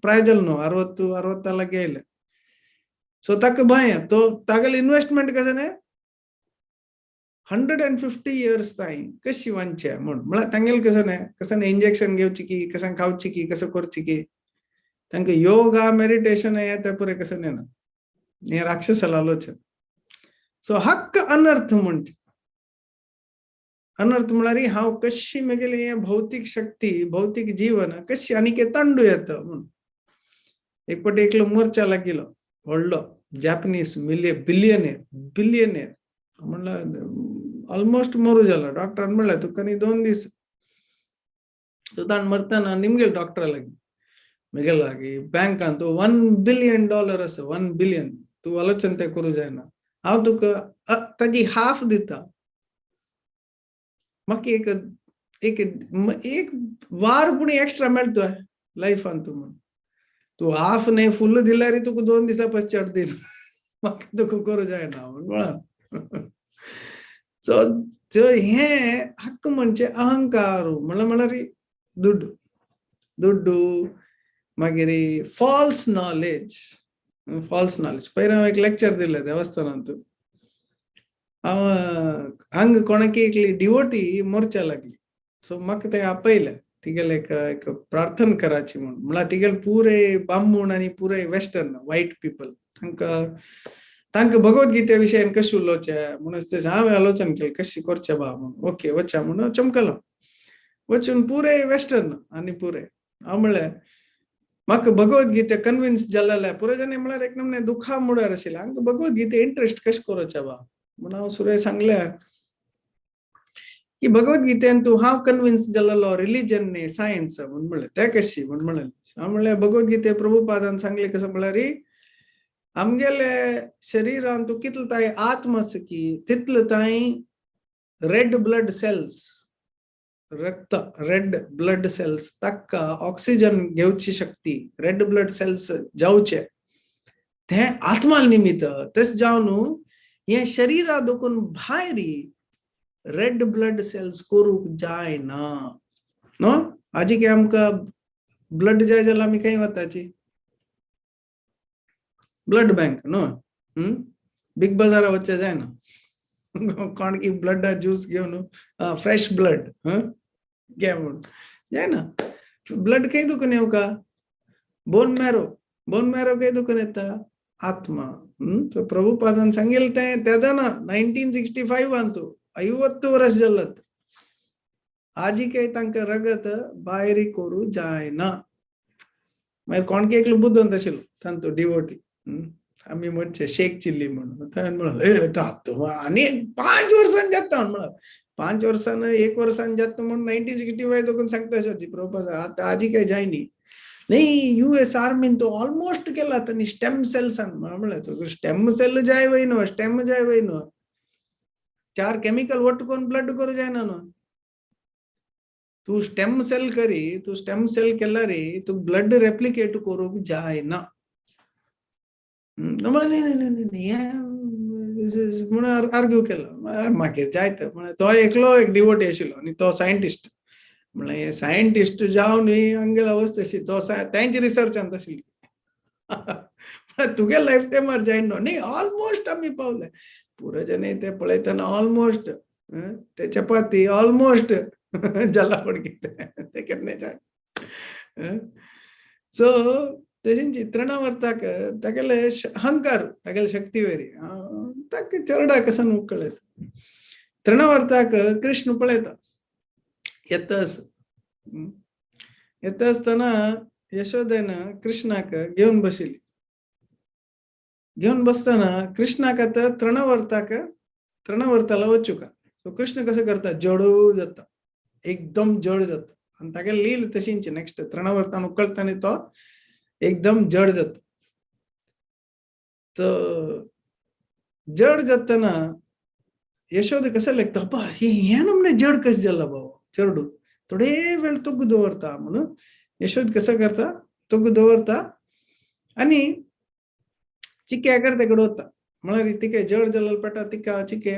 प्राय जालो न्हू, 60 60 लागीं आयले. सो ताका भंय, तो तागेले इन्व्हेस्टमेंट कसं न्हय 150 इयर्स ताई कशी वांचे म्हूण. म्हळ्यार तांगेले कसं न्हय, कसं न्हय इंजेक्शन घेवची की, कसं खावची की, कसं करची की, तांकां योगा मेडिटेशन हें तें पुरें कसं न्हय ना, हें राक्षसाल आलोचन. सो हक्क अनर्थ म्हणजे अनर्थ म्हळ्यार हांव कशी मेगेली हें भौतीक शक्ती भौतीक जीवन कशी आनीक तांडू येता म्हूण. एक फावटी एकलो मोर्चा लागिलो व्हडलो जॅपनीज बिलियनेर, बिलियनेर म्हणल्यार ऑलमोस्ट मरू जालो. डॉक्टरान म्हणलें तुका न्ही 2 दीस. सो ताण मरतना निमगेल डॉक्टरा लागीं, मेगेले लागीं बँकान तूं $1 बिलियन आसा, 1 बिलियन, तूं आलोचन तें करूं जायना, हांव तुका ताजी हाफ दिता, म्हाका एक एक एक वार पूण एक्स्ट्रा मेळटा लायफान तूं म्हूण. तूं हाफ न्हय फुल्ल दिल्यार तुका 2 दिसां पश्चात दिल, म्हाका तुका करूं जायना म्हूण म्हणून. सो हें हक्क म्हणजे अहंकार म्हणल्यार म्हळ्यार दुड्डू, दुड्डू मागीर फॉल्स नॉलेज, फॉल्स नॉलेज. पयर हांव एक लेक्चर दिलें देवस्थानांत, हांव हांगा कोणाकी एकली डिवोटी मोर्चा लागली. सो म्हाका तें आपयलें तिगेले एक एक प्रार्थना कराची म्हूण. म्हळ्यार तिगेले पुरे बामूण आनी पुरे वेस्टर्न व्हायट पिपल, तांकां तांकां भगवद्गीते विशयान कशें उलोवचें म्हणून तें हांवें आलोचन केलें कशें करचें बा म्हूण. ओके वचा म्हणून चमकलो वचून पुरे वेस्टर्न आनी पुरे हांव म्हणलें म्हाका भगवद्गीते कन्विन्स जालेलें पुरे जाणें म्हळ्यार एक नमने दुखा मुडार आशिल्लें, हांकां भगवद्गीते इंट्रस्ट कशें करोचें बा म्हणून हांव सुरेश सांगलें की भगवद्गीतेन तूं हांव कन्विन्स जालेलो रिलीजन न्ही सायन्स म्हूण म्हणलें. तें कशी म्हूण म्हणलें, हांव म्हणलें भगवद्गीते प्रभुपादान सांगलें कसं म्हळ्यार आमगेले शरिरान तूं कितले ताय आत्म आसा की तितले ताय रेड ब्लड सेल्स, रक्त रेड ब्लड सेल्स ताका ऑक्सिजन घेवची शक्ती रेड ब्लड सेल्स जावचे ते आत्मा निमित्त. तशें जावन हे शरीरा दोकून भायर रेड ब्लड सेल्स करूंक जायना न्हू. आजी की आमकां ब्लड जाय जाल्यार आमी खंय वताची, ब्लड बँक न्हू, बिग बाजारा वचचें जायना, कोण की ब्लड ज्यूस घेवन फ्रेश ब्लड घे म्हूण जायना. ब्लड खंय दुखून येवका, बोन मॅरो, बोन मॅरो खंय दुखून येता, आत्मा. तो प्रभुपादान सांगितलं तें तेदना 1965 तूं 50 वर्स जालात, आजी काय तांकां रगत भायर करूं जायना. मागीर कोण एकलो बुद्दंत आशिल्लो तांचो डिवोटी, आमी म्हणचे शेख चिल्ली म्हणून, थंय म्हणलं आनी 5 वर्सांनी जाता म्हणलं, 5 वर्सान 1 वर्सान जाता म्हणून 1965 दोगून सांगता आसा ती प्रभुपाद. आतां आजी काय जायनी नाही, यूएस आर्मीन तो ऑलमोस्ट केला तांणी स्टेम सेल्सान. म्हणलें तुका स्टेम सेल जाय वय न्हू, स्टेम जाय वय न्हू, 4 केमिकल वट्ट करून ब्लड करूं जायना न्हू. तूं स्टेम सेल करी, तूं स्टेम सेल केल्यार तूं ब्लड रेप्लिकेट करूंक जायना. म्हणलें न्ही न्ही न्ही म्हणून आर्ग्यू केलो. मागीर जायत म्हणलें तो एकलो एक डिवोटी आशिल्लो आनी तो सायंटिस्ट, म्हणलें हे सायंटिस्ट जावन न्ही हांगेली अवस्था अशी, तो तेंची रिसर्चांत आशिल्ली, तुगे लायफ टायमार जायना न्ही. ऑलमोस्ट आमी पावले पुरो जने ते पळयतना ऑलमोस्ट ते चपाती ऑलमोस्ट जाला, पण कितें ते केन्ना जाय. सो तशेंच तृणावर्ताक तागेले अहंकार, तागेले शक्ती वेरी ताका चरडा कसन उकळयता. तृणावर्ताक कृष्ण पळयता येता, येता आसतना यशोदेन कृष्णाक घेवन बशिल्ली. घेवन बसतना कृष्णाक आतां तृणावर्ताक, तृणावर्ताला वचूका. सो कृष्ण कसं करता, जडू जाता, एकदम जड जाता. आनी तागेले लील तशींच नेक्स्ट तृणावर्तान उकळटा तो एकदम जड जाता. तो जड जातना यशोद कसं लेखता, अप्पा हे नमने जड कशें जाला बाबा चेडू, थोडे वेळ तोगू दवरता म्हणून यशोद कसं करता, तोगू दवरता आनी चिके कडेन वता. म्हळ्यार तिका जड जालें पेटा तिका चिके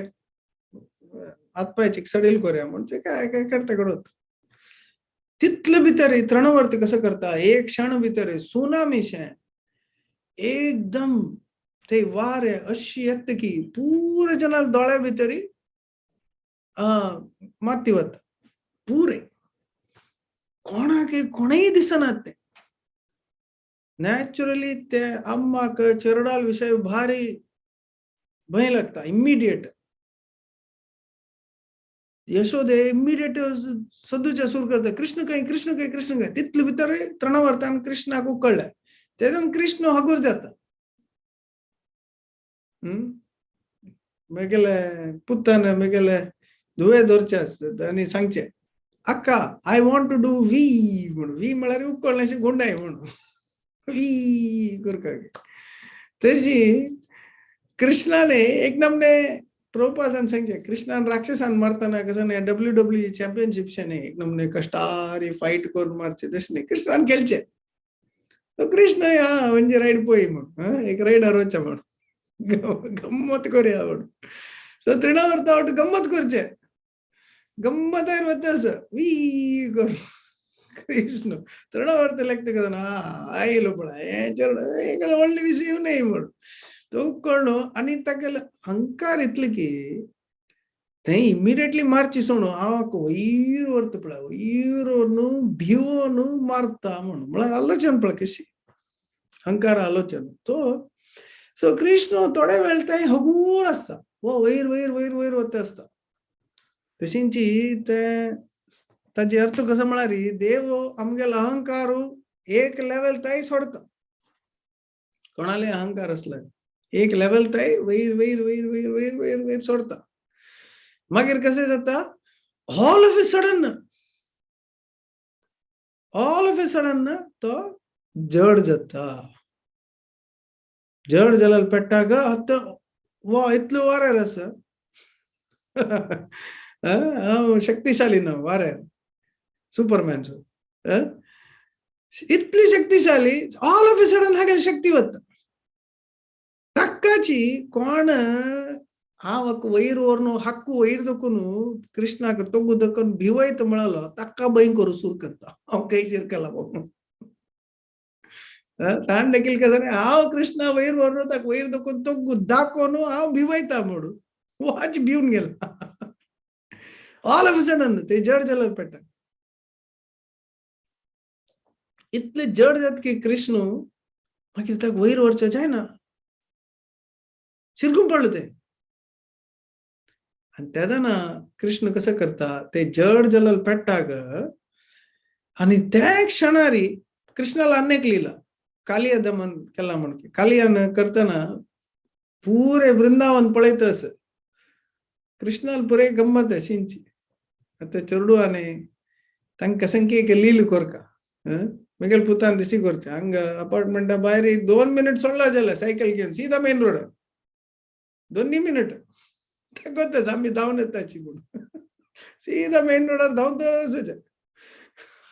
हातपाय चिक सडील करया म्हूण चिके एका वता. तितले भितर तृणवर्त कसं करता, एक क्षण भितर सुनामी शें एकदम ते वारे अशी येता की पुरे जना दोळ्या भितरी माती वता पुरे, कोणाक कोणूय दिसना ते. नॅचरली ते अम्माक चेरडाल विशय भारी भंय लागता. इमिडिएट यशोदे इमिडिएट सदूच्या सुरू करता, कृष्ण काय कृष्ण काय कृष्ण काय. तितले भितर तृणावर्तान कृष्णाक उकळ्ळे, तेजून कृष्ण हगूर जाता. मेगेले पुतान मेगेले धुवे धरचे आसता आनी सांगचे, अक्का I want to do we म्हणून. वी म्हळ्यार उकळ्ळें अशें गुंडाय म्हणून वी करपाक. तशी कृष्णाने एक नमने प्रभुपादान सांगचे, कृष्णान राक्षसान मारतना कसं न्ही डब्ल्यू डब्ल्यू चॅम्पियनशीप न्ही एक नमने कश्टारी फायट करून मारचे तशें न्ही, कृष्णान खेळचे. तो कृष्ण हा म्हणजे रायड पळय म्हूण एक रायडर वचचे म्हूण गम्मत करया म्हूण. सो तृणावर्ता वट गम्मत करचे, गम्मत वता असं we करून कृष्ण तृणावर्त लागते कसं ना आयलो पळय हें चेडो एक व्हडले विशय न्ही म्हूण तो उकळ्ळो. आनी तागेलो अहंकार इतलो की थंय इमिडिएटली मारची सोडून हांव वयर व्हरता पळय, वयर व्हरून भिवोन मारता म्हणून. म्हळ्यार आलोचन पळय कशी अहंकार आलोचन. तो सो कृष्ण थोडे वेळ थंय हगूर आसता, वो वयर वयर वयर वयर वता आसता. तशींची ते ताजे अर्थ कसो म्हळ्यार देव आमगेलो अहंकार एक लेवल थंय सोडता. कोणाले अहंकार आसल्यार एक लेवल थंय वयर वयर वयर वयर वयर वयर वयर सोडता. मागीर कशें जाता, all of a sudden, all of a sudden तो जड जाता. जड जाल्यार पेट्टाग आतां वा इतलो वाऱ्यार आसा, हांव शक्तिशाली ना वाऱ्यार सुपरमॅन सो इतली शक्तिशाली, ऑल ऑफ ए सडन हागेली शक्ती वता. ताकाची कोण हांव वयर व्हरून हक्कू वयर दखून कृष्णाक तोगू दखून भिवयत म्हळलो ताका भंय करूं सुरू करता. हांव खंय शिरकला बाबा ताण देखील कसं न्ही, हांव कृष्णा वयर व्हरून ताका वयर दखून तोगू दाखोवन हांव भिवयता म्हणून वाच भिवन गेला. ऑल ऑफ सडन ते जड जाल्यार पेट्टा. इतले जड जात की कृष्ण मागीर ताका वयर व्हरचें जायना, शिरकून पडलो ते. आनी तेन्ना कृष्ण कसं करता, ते जड जाल्यार पेट्टाग आनी त्या क्षणारी कृष्णाला अनेक लिला कालिया दमन केला म्हण. कालियान करतना पुरे वृंदावन पळयत आस कृष्णाल पुरे गम्मत शिंची. आतां चेडू आनी तांकां संकी एक लील कोरका मेगेल पुतान दिशी करचे हांगा अपार्टमेंटा भायर 2 मिनिट सोडला जाल्यार सायकल घेवन सीधा मेन रोडार 2 मिनिट ताका आमी धांवन येताची म्हूण सीधा मेन रोडार धांवतच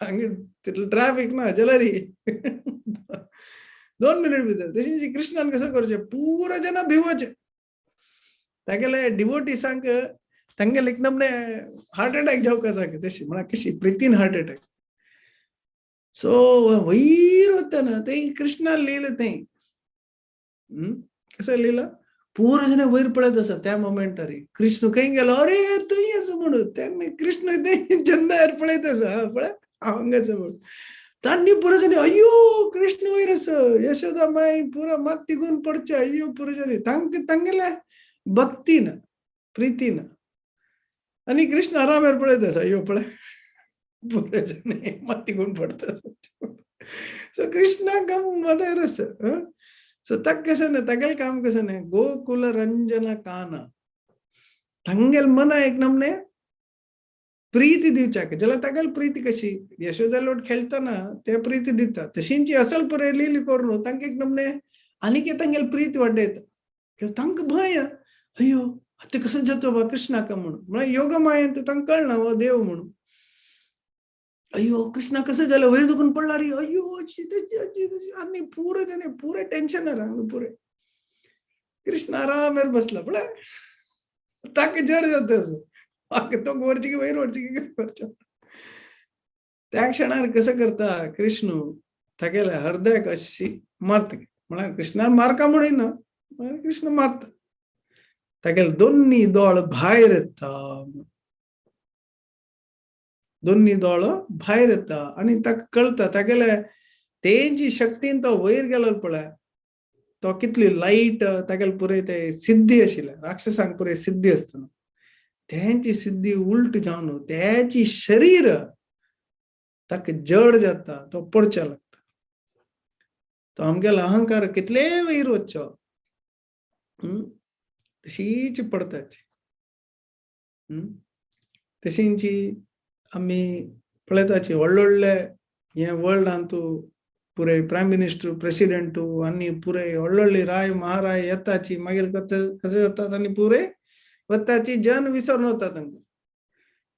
हांगा तितलो ट्रॅफिक ना जाल्यार 2 मिनिट भितर. तशेंच कृष्णान कसं करचें, पुरो जना भिवोचें तागेले डिवोटीसांक तांगेले एक नमने हार्ट अटॅक जावका जाता तशी म्हळ्यार कशी प्रितीन हार्ट अटॅक. सो वयर वतना थंय कृष्णान लिहिलं थंय कसं लिहिलं, पुरो जण वयर पळयत आसा त्या मोमेंटार कृष्ण खंय गेलो, अरे थंय आसा म्हणून तेन्ना कृष्ण थंय चंदार पळयत आसा, पळय हांव हांगा आसा म्हणून. तांणी पुरो जाली अय्यो कृष्ण वयर आसा, यशोदा माई पुरो मात तिगून पडचे, अय्यो पुरो जाली. तांकां तांगेल्या भक्तीन प्रितीन. आनी कृष्ण आरामेर पळयत आसा, अय्यो पळय पुरो जाली मात तिगून पडता. सो कृष्णा गम्मत आसा. सो ताका कशें न्हय, तागेलें काम कशें न्हय, गोकुल रंजन कान तांगेल मना एक नमने प्रीती दिवच्याक जाल्यार तागेली प्रीती कशी, यशोदा लोट खेळटना ते प्रीती दिता, तशींची असल पुरे लिली करून तांकां एक नमने आनीक तांगेली प्रीती वाडयता. तांकां भंय, अय्यो आतां कसो जाता बा कृष्णाक म्हणून, म्हळ्यार योगमायेन तांकां कळना हो देव म्हणून. अय्यो कृष्णा कसं जालें, वयर दुखून पडला रे, अय्यो अशी तशी अशी तशी, आनी पुरो जालें, पुरें टेन्शन हांगा पुरें. कृष्ण आरामेर बसला पळय, ताका जड जाता असो, तो वरची की वयर वरची की कसं करचें. त्या क्षणार कसं करता कृष्ण, तागेल्या हृदयाक अशी मारता, म्हळ्यार कृष्णान मारका म्हणिना, कृष्ण मारता, तागेले दोन्ही दोळ भायर येता, दोन्ही दोळ भायर येता आनी ताका कळटा तागेले तेंची शक्तीन तो वयर गेलो पळय, तो कितली लायट तागेले पुरे ते सिद्धी आशिल्ले, राक्षसांक पुरे सिद्धी आसतना तेंची सिद्धी उलट जावन तेची शरीर ताका जड जाता, तो पडच्या लागता. तो आमगेलो अहंकार कितले वयर वचचो तशीच पडताची. तशींची आमी पळयताची व्हडले व्हडले हे वर्ल्डान तूं पुरे प्रायम मिनिस्टर प्रेसिडेंटू आनी पुरे व्हडले व्हडले राय महाराय येताची, मागीर कशें जातात आनी पुरे वताची जन विसरून वता तांकां.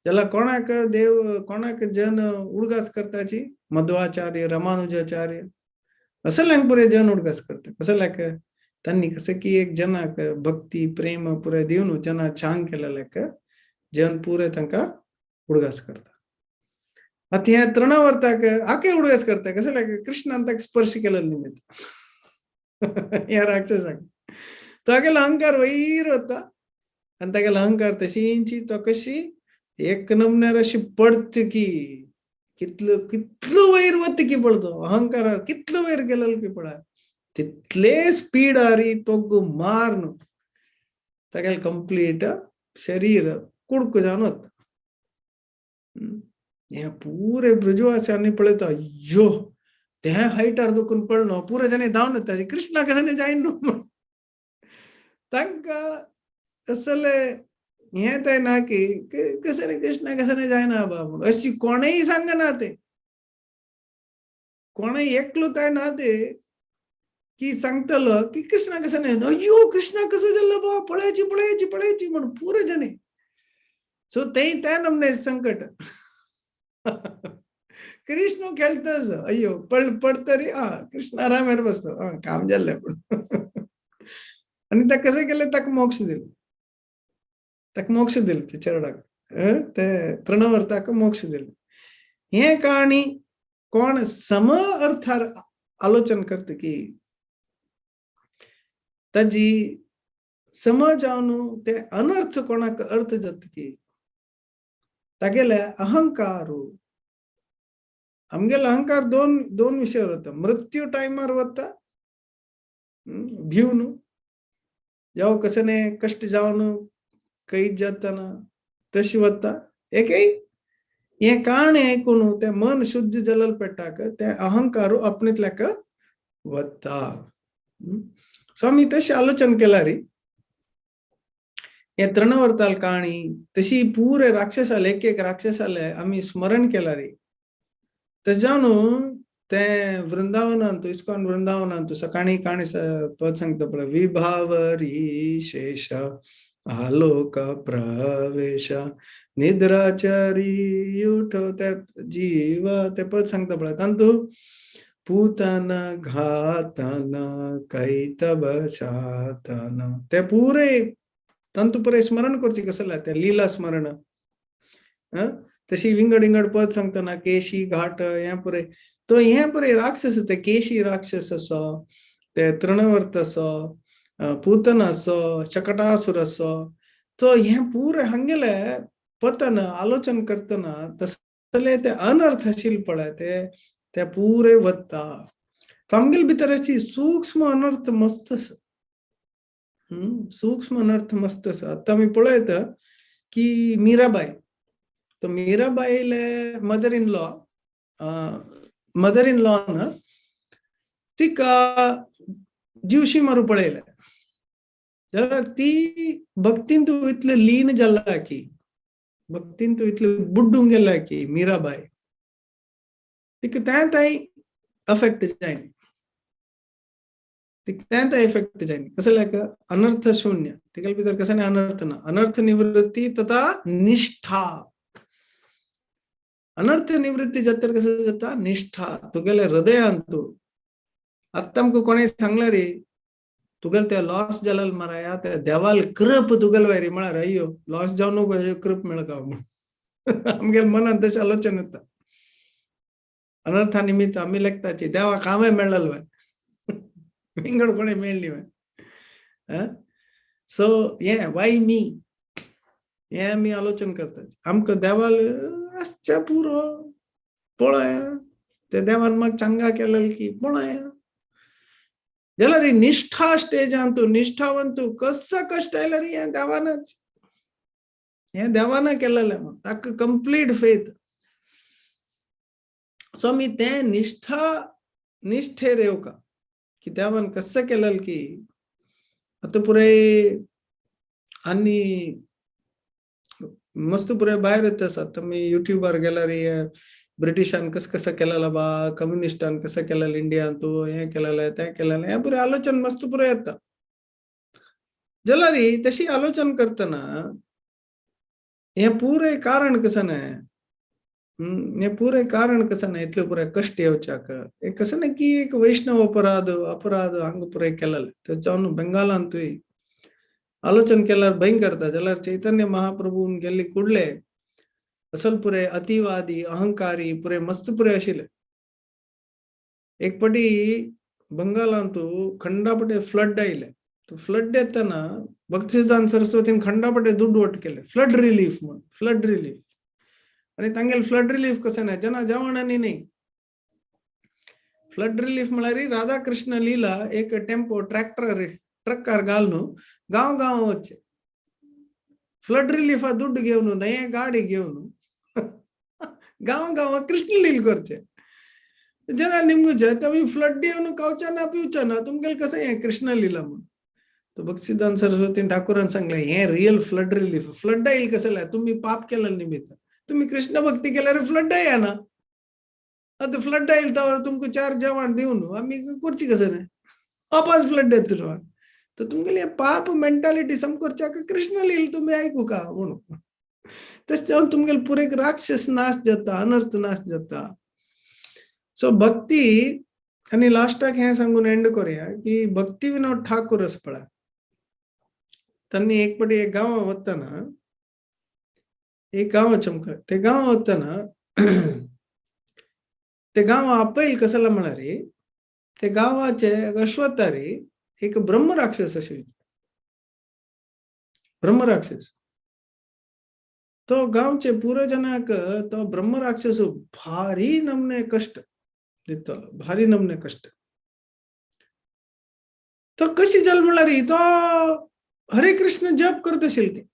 जाल्यार कोणाक देव कोणाक जन उडगास करताची, मध्वाचार्य रामानुजाचार्य असल्यांक पुरे जन उडगास करता. कसल्याक तांणी कसं की एक जनाक भक्ती प्रेम पुरे दिवन जना छांग केलेल्याक जन पुरे तांकां उडगास करता. आतां ह्या तृणावर्ताक आके उडगास करता, कसल्याक कृष्णान ताका स्पर्श केलेलो निमित्त ह्या राक्षसाक तागेलो अहंकार वयर वता आनी तागेलो अहंकार तशींची तो कशी एक नमन्यार अशी पडत की कितलो कितलो वयर वता की पडतो अहंकारार, कितलो वयर गेलेलो की पळय तितले स्पीडारी तोग्गु मारनु तागेले कंप्लीट शरीर कुडको जावन वता. हे पुरे ब्रजवासांनी पळयता, अय्यो ते हायटार दुखून पडलो, पुरे जाणे धांवन वता, कृष्णा कशें जायन न्हू म्हूण. तांकां असले हें ते ना की कशें कृष्णा कशें जायना बा म्हूण, अशी कोणेय सांगना, ते कोणेय एकलो काय ना ते की सांगतलो की कृष्णा कशें न्हय, अय्यो कृष्णा कसो जाल्लो बा, पळयाची पळयाची पळयाची म्हूण पुरे जाणे. सो ते त्या नमने संकट. कृष्ण खेळतच, अय्यो पडतरी आ कृष्ण आरामेर बसतो, आ काम जाल्लें पूण. आनी ताका कशें केलें, ताका मोक्ष दिलो, ताका मोक्ष दिलो ते चेरडाक, ते तृणवर्ताक मोक्ष दिलो. हे कहाणी कोण सम अर्थार आलोचन करता की ताजी समज जावन ते अनर्थ कोणाक अर्थ जाता की तागेले अहंकार, आमगेलो अहंकार दोन दोन विशयार वता, मृत्यू टायमार वता भिवन, जावं कशें न्हय कश्ट जावन कैद जातना तशें वता. एकय हें काणी आयकून तें मन शुद्ध जालें पेट्टाक तें अहंकार आपणेंतल्याक वता. सो आमी तशें आलोचन केल्यार हे तृणवर्ताल काणी तशी पुरे राक्षसाले एक एक राक्षसाले आमी स्मरण केल्यार तशें जावन ते वृंदावनांत इस्कॉन वृंदावनांत सकाळी काणी पद सांगता पळय, विभावरी शेष आलोक प्रवेश निद्राचारी उठो ते जीव ते पद सांगता पळय, तातूंत पूतन घातन कैतब शातन ते पुरे तांतू पुरे स्मरण करचे कसं ते लीला स्मरण. तशी विंगड विंगड पद सांगतना केशी घाट हे पुरे, तो हे पुरे राक्षस ते केशी राक्षस असो, ते तृणवर्त असो, पूतन असो, शकटासुर असो, तो हे पुरे हांगेले पतन आलोचन करतना तसले ते अनर्थशील पळय ते ते पुरे वता. आमगेले भितर अशी सूक्ष्म अनर्थ मस्त आसा, सूक्ष्म अनर्थ मस्त आसा. आतां आमी पळयता की मीराबाई, तो मीराबाईले mother in law, mother in law न तिका जिवशी मारू पळयलें जाल्यार ती भक्तीन तूं इतले लीन जाला की, भक्तीन तूं इतले बुड्डूंक गेला की मीराबाई तिका तें थंय अफेक्ट जायना, तिका तें थंय इफेक्ट जायना. कसं लायक अनर्थ शून्य, तिका भितर कसं नाही अनर्थ ना, अनर्थ निवृत्ती तथा निष्ठा. अनर्थ निवृत्ती जाता कसं जाता निष्ठा तुगेले हृदयांतु. आतां आमकां कोणें सांगलें रे तुगेले ते लॉस जालेल माराया त्या देवाल कृप तुगेले वयर म्हळ्यार अय्यो लॉस जावन नको कृप मेळका म्हूण. आमगेले मनांत तशें आलोचन येता. अनर्था निमित्त आमी लेखताची देवा कामय मेळ्ळें वय, विंगड कोणें मेळ्ळी वय. सो हें वाय मी हें आमी आलोचन करतात. आमकां देवाल आसच्या पुरो पळया ते देवान म्हाका चंगा केलें की पळया जाल्यार निष्ठा स्टेजान तूं निष्ठावंत तूं कसो कश्ट आयल्यार हें देवानच, हें देवान केलेलें म्हूण ताका कंप्लीट फेथ. सो आमी तें निष्ठा निष्ठेर येवका की देवान कसं केलें की आतां पुराय आनी मस्त पुराय भायर येता आसा. आतां आमी युट्यूबार गेल्यार ब्रिटिशान कसं कसं केलेलं बा, कम्युनिस्टान कसं केलेलं इंडियान तूं, हें केलेलें तें केलेलें, हें पुराय आलोचन मस्त पुराय येता. जाल्यार तशी आलोचन करतना हें पुराय कारण कसं न्हय, हें पुराय कारण कसं न्हय इतलें पुराय कश्ट येवच्याक, हें कसं न्हय की एक वैष्णव अपराध अपराध हांगा पुराय केलेलें. तें जावन बेंगालांतूय आलोचन केल्यार भयंकर करता. जाल्यार चैतन्य महाप्रभून गेल्ले कुडले असल पुरे अतिवादी अहंकारी पुरे मस्त पुरे आशिल्ले. एक पटी बंगालांतू खंडापटे फ्लड आयले, तो फ्लड येतना भक्तिसिद्धांत सरस्वतीन खंडापटे दुड्ड वट केले फ्लड रिलीफ म्हूण, फ्लड रिलीफ. आनी तांगेले फ्लड रिलीफ कसं न्हय जना जेवण आनी न्ही, फ्लड रिलीफ म्हळ्यार राधा कृष्ण लीला एक टेम्पो ट्रॅक्टर ट्रक्कार घालून गांव गांव वचचे फ्लड रिलीफा दुड्ड घेवन नये गाडी घेवन गांव गांव कृष्ण लील करचे. जना निमगुचे तुम्ही फ्लड येवन खावच्या ना पिवच्या ना तुमगेले कसं हें कृष्ण लीला म्हूण. तो भक्तिसिद्धांत सरस्वती ठाकूरान सांगलें हें रियल फ्लड रिलीफ. फ्लड येईल कसं तुम्ही पाप केलं निमित्त, तुम्ही कृष्ण भक्ती केल्यार फ्लड येना. आतां फ्लड येईल तर तुमकां चार जेवण दिवन आमी करची कसं न्हय, वापस फ्लड येतलो. तर तुमगेले पाप मेंटालिटी सम करच्याक कृष्ण लील तुम्ही आयकू का म्हणून. तशें जावन तुमगेले पुरेक राक्षस नाश जाता, अनर्थ नाश जाता. सो भक्ती आनी लास्टाक हें सांगून एंड करुया की भक्ती विनोद ठाकूर आसा पळय, तांणी एक पटी एक गांवां वतना, एक गांव चमक ते गांवां वतना ते गांवा आपयल कसला म्हळ्यार ते गांवाचे अश्वत्थारी एक ब्रह्म राक्षस आशिल्लो, ब्रह्म राक्षस. तो गांवचे पुरो जनाक तो ब्रह्म राक्षस भारी नमने कष्ट दितलो, भारी नमने कष्ट. तो कशी जाल म्हळ्यार तो हरे कृष्ण जप करत आशिल्ले ते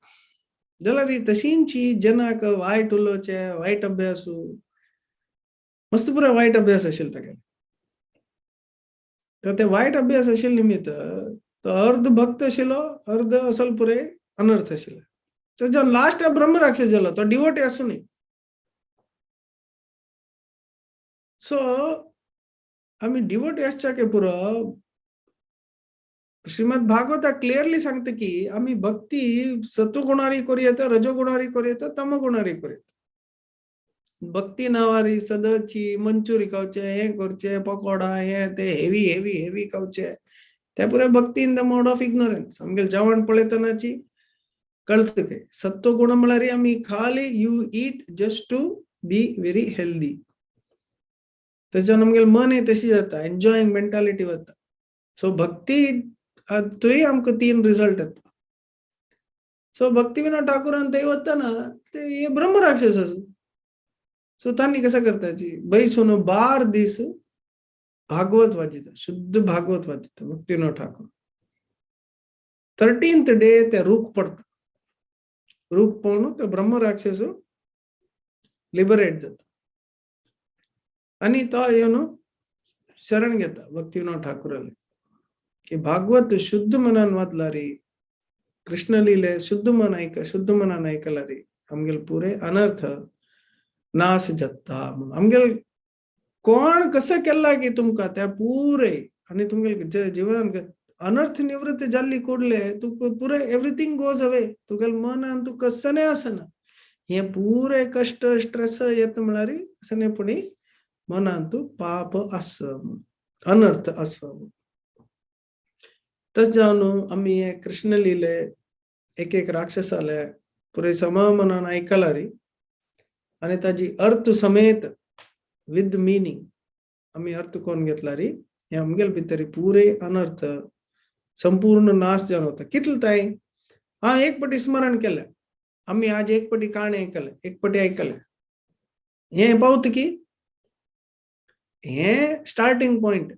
जाल्यार तशींची जनाक वायट उलोवचे, वायट अभ्यास, मस्त पुरो वायट अभ्यास आशिल्लो तागेलो. तर ते वायट अभ्यास आशिल्ले निमित्त तो अर्ध भक्त आशिल्लो, अर्ध असल पुरे अनर्थ आशिल्लो. तो जेन्ना लास्ट ब्रह्म राक्षस जालो तो डिवोटी आसूनय. सो आमी डिवोटी आसच्याक पुरो श्रीमद भागवता क्लियरली सांगता की आमी भक्ती सत्वगुणारी करूं येता, रजोगुणारी करूं येता, तमगुणारी करूं येता. भक्ती नावारी सदची मंचुरी खावचे, हें करचे, पकोडा हें ते हेवी हेवी हेवी खावचे, ते पुरे भक्ती in the mode of ignorance. आमगेले जेवण पळयतनाची कळत काय सत्वगुण म्हळ्यार आमी खाली you eat just to be very healthy. तेच्यान आमगेलें मन तशी जाता, एन्जॉईंग मेंटालिटी वता. सो भक्ती थंय आमकां तीन रिजल्ट येता. सो भक्ती विनोद ठाकूरान थंय वतना ते हे ब्रह्म राक्षस आसा. सो तांणी कसं करताची बैसून 12 दीस भागवत वाजिता, शुद्ध भागवत वाजिता भक्तिविनोद ठाकूर. 13th day ते रूख पडता, रूख पडून ते ब्रह्म राक्षस लिबरेट जाता आणि तो येवन शरण घेता भक्तिविनोद ठाकूराले की भागवत शुद्ध मनान वाचला रे, कृष्ण लिहिले शुद्ध मन ऐक, शुद्ध मनान ऐकला रे आमगेले पुरे अनर्थ नाश जाता. म्हणून आमगेले कोण कसं केला की तुमका त्या पुरे आणि तुमगेले जीवनान अनर्थ निवृत्त जाल्ली कोडले तू पुरे एव्हरीथिंग गोज अवे, तुगेले मनान तूं कसं आसना, हे पुरे कष्ट स्ट्रेस येता म्हळ्यार कसं पुणी मनान तूं पाप आस, अनर्थ आस. तशें जावन आमी हे कृष्ण लिहिले एक एक राक्षसाले पुरे समा मनान आयकला रे आनी ताजी अर्थ समेत विथ मिनींग आमी अर्थ कोण घेतला रे, हे आमगेले भितर पुरे अनर्थ संपूर्ण नाश जावन वता. कितले ताई हांव एक पटी स्मरण केलें, आमी आज एक पटी काणी आयकले, एक पटी आयकले, हें पावता की हें स्टार्टींग पॉयंट.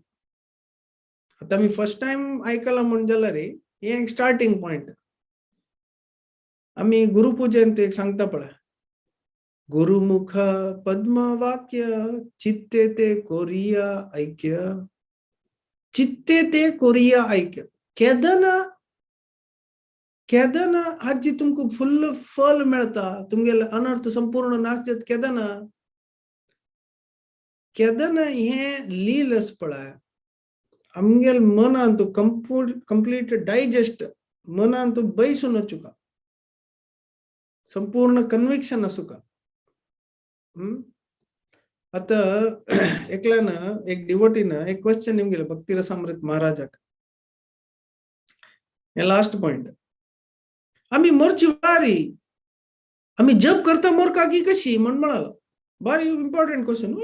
आतां आमी फर्स्ट टायम आयकलां म्हूण जाल्यार रे हें एक स्टार्टींग पॉयंट. आमी गुरुपुजेंत एक सांगता पळय, गुरुमुख पद्म वाक्य चित्ते ते कोरिया ऐक्य, चित्ते ते कोरिया ऐक्य. केदना केदना हाजी तुमकां फुल्ल फल मेळता, तुमगेले अनर्थ संपूर्ण नाश जाता केदना केदना हें लील आसा पळय आमगेले मनान तूं कंप्लीट डायजेस्ट मनान तूं बैसून वचुका, संपूर्ण कन्विक्शन आसुका. आतां एकल्यान एक डिवोटीन एक क्वेश्चन निमगेले भक्ती रसामृत महाराजाक, हे लास्ट पॉइंट. आमी मरची वारी आमी जप करता मोरका की कशी म्हण म्हणालो. बारी important question,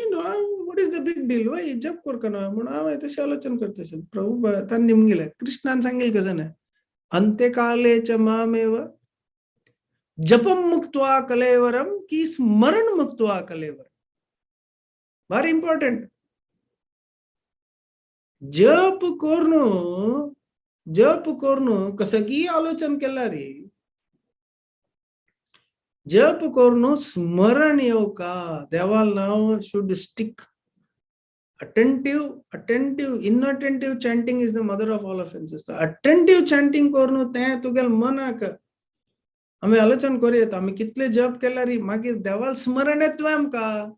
what is the big deal, वय जप करका ना म्हणून हांव तशें आलोचन करता. प्रभू तांणी निमगेले कृष्णान सांगेल कसं ना, अंत्यकाले च मामेव जपम मुक्त्वा कलेवरम की स्मरण मुक्त्वा कलेवरम. भारी इम्पॉर्टंट. जप करून जप करून कसं की आलोचन केला रे, जप करून स्मरण येवका देवाल नाव should stick. Attentive, attentive, inattentive chanting is the mother of all offences. Attentive chanting करून तें तुगेले मनाक आमी आलोचन करूं, आमी कितले जप केल्यार मागीर देवाल स्मरण येतलें आमकां.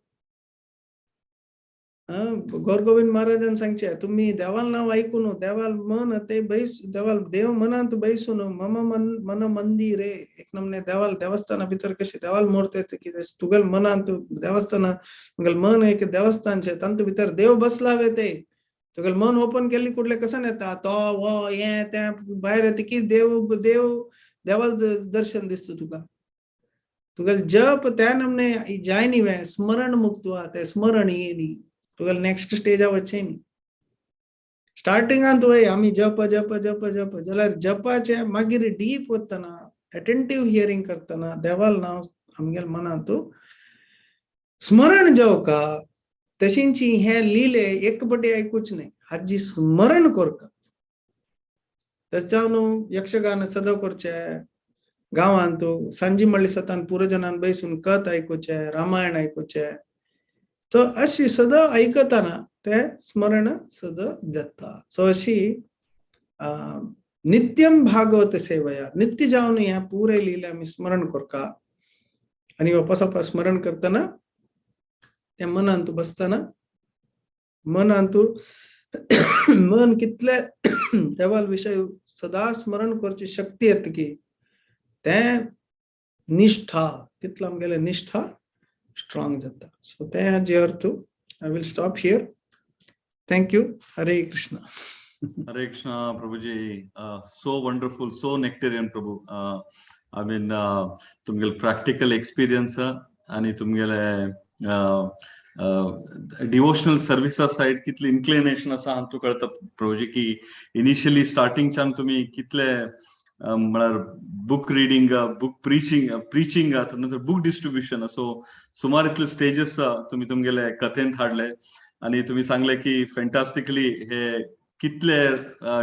गौरगोविंद महाराजान सांगचे तुम्ही देवाल नाव ऐकून देवाल मन ते बैस देवाल देव मनांत बैसून मम मन मन मंदिरे एक नमने देवाल देवस्थाना भितर कशे देवाल मूर्ती आसता की तुगेल मनांत देवस्थान तुगेल मन एक देवस्थान शे तांतू भितर देव बसलावे ते तुगेल मन ओपन केल्ली कुडले कसं येता तो वो हे तें भायर येता की देव देव देवाल दर्शन दिसता तुका. तुगेल जप त्या नमने जाय न्ही वे स्मरण मुक्त ते स्मरण ये न्ही तुगेल नेक्स्ट स्टेजा वचचे न्ही. स्टार्टिंगांत वय आमी जप जप जप जप जाल्यार जपाचे मागीर डीप वतना अटेंटीव हियरींग करतना देवाल नांव आमगेल मनांत स्मरण जावका. तशींची हे लिले एक पटी आयकूच न्ही, हाजी स्मरण करका. तशें न्हू यक्षगान सदां करचे गांवांत सांजी म्हणली सतान पुरजनान बैसून कथ आयकुचे, रामायण आयकुचे, तो अशी सदां आयकतना ते स्मरण सदां जाता. सो अशी नित्यम भागवत सेवया नित्य जावन ह्या पुरे लिले आमी स्मरण करका आनी वापस वापस स्मरण करतना त्या मनांत बसतना मनांत मन कितले देवाल विशय सदा स्मरण करची शक्ती येता की तें निष्ठा तितलो आमगेले निष्ठा स्ट्रॉंग जाता. सो तें हाजे अर्थ. I will stop here. Thank you. Hare Krishna. Hare Krishna, Prabhuji. So wonderful, so nectarian, Prabhu. I mean, तुमगेले प्रॅक्टिकल एक्सपिरियन्स आणि तुमगेले डिवोशनल सर्विसा सायड कितली इन्क्लिनेशन आसा हातूं कळता प्रभुजी की इनिशियली स्टार्टिंगच्यान तुमी कितले म्हळ्यार book reading, book preaching preaching नंतर बुक डिस्ट्रीब्युशन. सो सुमार इतले स्टेजेस तुम्ही तुमगेले कथेंत हाडले आणि तुम्ही सांगले की फॅन्टास्टिकली हे कितले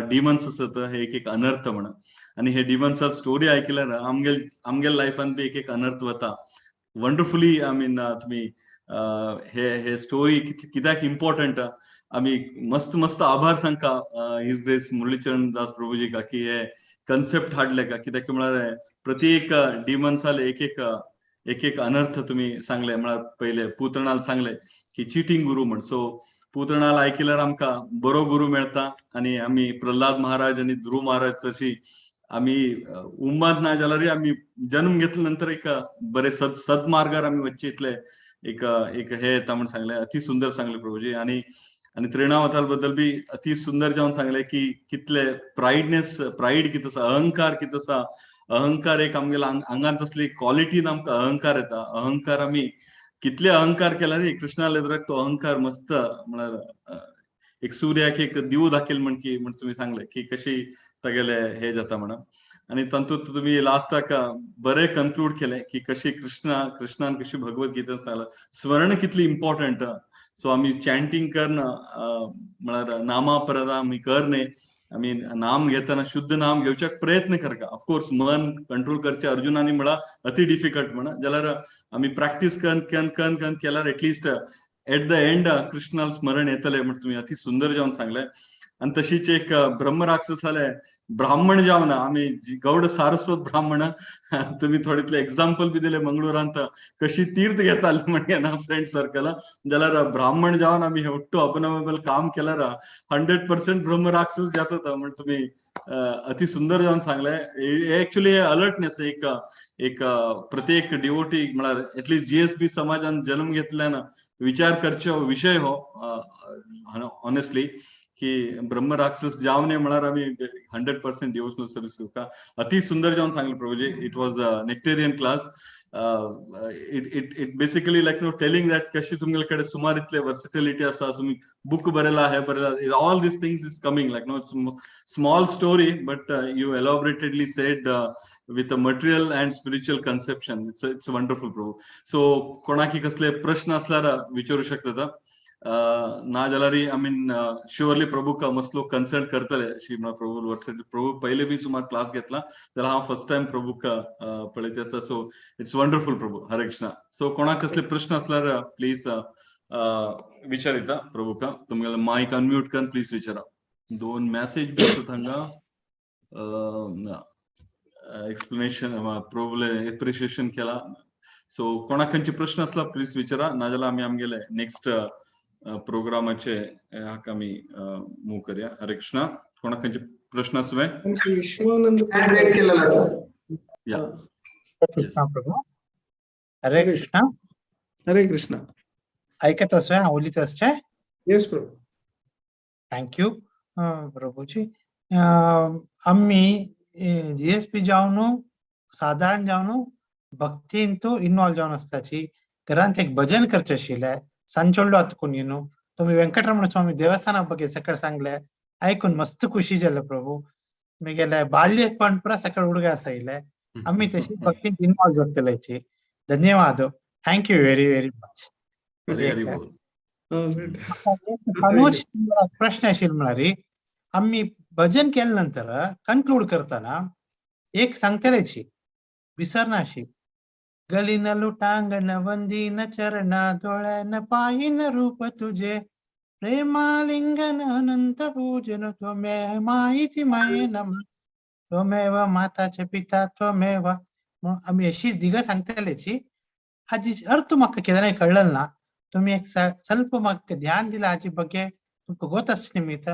डिमन्स आसत, हे एक एक अनर्थ म्हणा. आणि हे डिमन्स स्टोरी ऐकल्यार आमगेल आमगेल लायफान बी एक एक अनर्थ वता. वंडरफुली, I mean, तुम्ही हे हे स्टोरी कित्याक इम्पॉर्टंट, आमी मस्त मस्त आभार सांगका his grace Muralicharan Das Prabhuji का की हे कन्सेप्ट हाडले का. कित्याक म्हळ्यार प्रत्येक डिमन्साले एक एक एक एक अनर्थ तुम्ही सांगले. म्हळ्यार पयले पुतणाल सांगले की चिटींग गुरु म्हण. सो पुतणाल आयकल्यार आमकां बरो गुरु मेळता आणि आमी प्रल्हाद महाराज आणि ध्रुव महाराज तशी आमी उम्माद ना जाल्यार आमी जन्म घेतल्या नंतर एक बरे सद सदमार्गार आमी वच्चे इतले एक एक हे येता म्हण सांगले. अति सुंदर सांगले प्रभुजी. आणि आणि त्रिणावतार बद्दल बी अति सुंदर जावन सांगले की कितले प्राइडनेस, प्राइड कित आसा, अहंकार कित आसा. अहंकार एक आमगेल्या आंगांत असली क्वालिटी आमकां अहंकार येता. अहंकार आमी कितले अहंकार केला न्ही, कृष्णा एदराक तो अहंकार मस्त म्हळ्यार एक सूर्याक एक दिवो दाखयल म्हण की म्हण तुम्ही सांगले की कशी तागेले हे जाता म्हणून. आणि तातूंत तुम्ही लास्टाक बरे कन्क्लूड केले की कशी कृष्णा कृष्णान कशी भगवत गीता सांगला स्मरण कितली इम्पॉर्टंट. सो आमी चॅन्टिंग करणं, म्हळ्यार नामापराध आमी करणे, आमी नाम घेतना शुद्ध नाम घेवच्याक प्रयत्न करका. ऑफकोर्स मन कंट्रोल करचे अर्जुनानी म्हणा अति डिफिकल्ट म्हणा, जाल्यार आमी प्रॅक्टीस कन कन कन कन केल्यार at least at the end Krishnal स्मरण येतले म्हण तुम्ही अति सुंदर जावन सांगले. आणि तशीच एक ब्रह्म राक्षसाले ब्राह्मण जावन आमी गौड सारस्वत ब्राह्मण, तुम्ही थोडेतले एक्झाम्पल बी दिले मंगळूरांत कशी तीर्थ घेताले म्हणजे ना फ्रेंड सर्कल. जाल्यार ब्राह्मण जावन आमी ఒట్టు अबनॉर्मल काम केल्यार 100% ब्रह्म राक्षस जाता म्हण तुम्ही अति सुंदर जावन सांगले. एक्चुअली अलर्टनेस एक एक प्रत्येक डिवोटी म्हळ्यार एटलिस्ट जीएसबी समाजान जन्म घेतल्यान विचार करचो विषय हो ऑनेस्टली की ब्रह्म राक्षस जावने म्हळ्यार आमी 100% डिवोशनल सर्विस दिवका. अति सुंदर जावन सांगले प्रभुजी. It was a nectarian class. It basically like no telling that कशी तुमगे कडेन सुमार इतले वर्सिटिलिटी आसा, तुमी बुक बरयला, हे बरयला, all these things is coming like no small story, but you elaboratedly said with a material and spiritual conception. It's wonderful, Prabhu. So कोणाकी कसले प्रश्न असल्यार विचारू शकता, ना जाल्यार I mean surely प्रभूक मस्त लोक कन्सल्ट करतले अशी म्हणा. प्रभू वर्सिटी, प्रभू पहिले बी सुमार क्लास घेतला, जाल्यार हांव फर्स्ट टायम प्रभूक पळयत आसा. So it's wonderful Prabhu. Hare Krishna. So कोणाक कसले प्रश्न असल्यार प्लीज विचारिता प्रभूक. तुमगेले मायक अनम्यूट कर, प्लीज विचारा. दोन मॅसेज बी आसात हांगा. एक्सप्लेनेशन प्रभूले एप्रिशिएशन केला. सो कोणाक खंयचे प्रश्न असला प्लीज विचारा, नाजाल्यार आमी आमगेले नेक्स्ट प्रोग्रामाचे हाका आमी मूव करया. हरे कृष्णा. कोणाक खंयचे प्रश्न आसवे? विश्वानंद. हँड रेज केलेला आसा. या. कृष्णा प्रभू, हरे कृष्णा. हरे कृष्णा. ऐकत असोय हांव उलयत आसचें? येस प्रभू. Thank you Prabhuji. आमी जीएसबी जावन, साधारण जावन भक्तीन इन्वॉल्व जावन आसताची. घरांत एक भजन करचें आशिल्लें सांजचोडलो आतां न्हू. तुमी व्यंकटरमण स्वामी देवस्थाना ಬಗ್ಗೆ सकाळ सांगले, आयकून मस्त खुशी जाले प्रभू. मिगेले बाल्यपण पुरा सकाळ हुडगा आसा. आमी तशी भक्तीन इन्वॉल्व जातल्याची. धन्यवाद, thank you very very much. Hari Hari बोल. तनूज प्रश्न आशिल्लो म्हळ्यार आमी भजन केले नंतर कन्क्लूड करतना एक सांगतल्याची विसरनाशी, गलीन लुटांगण वंदीन चरणा दोळ्यान पायीन रूप तुझे प्रेमालिंगन अनंत पूजन त्वमेव माहिती माये नम त्वमेव माताचे पिता त्वमेव. म्हणून आमी अशीच दिगा सांगतल्याची. हाजी अर्थ म्हाका केन्नाय कळ्ळें ना. तुम्ही एक ಸ್ವಲ್ಪ म्हाका ध्यान दिला हाची ಬಗ್ಗೆ तुमकां गोत आसचें निमित्त.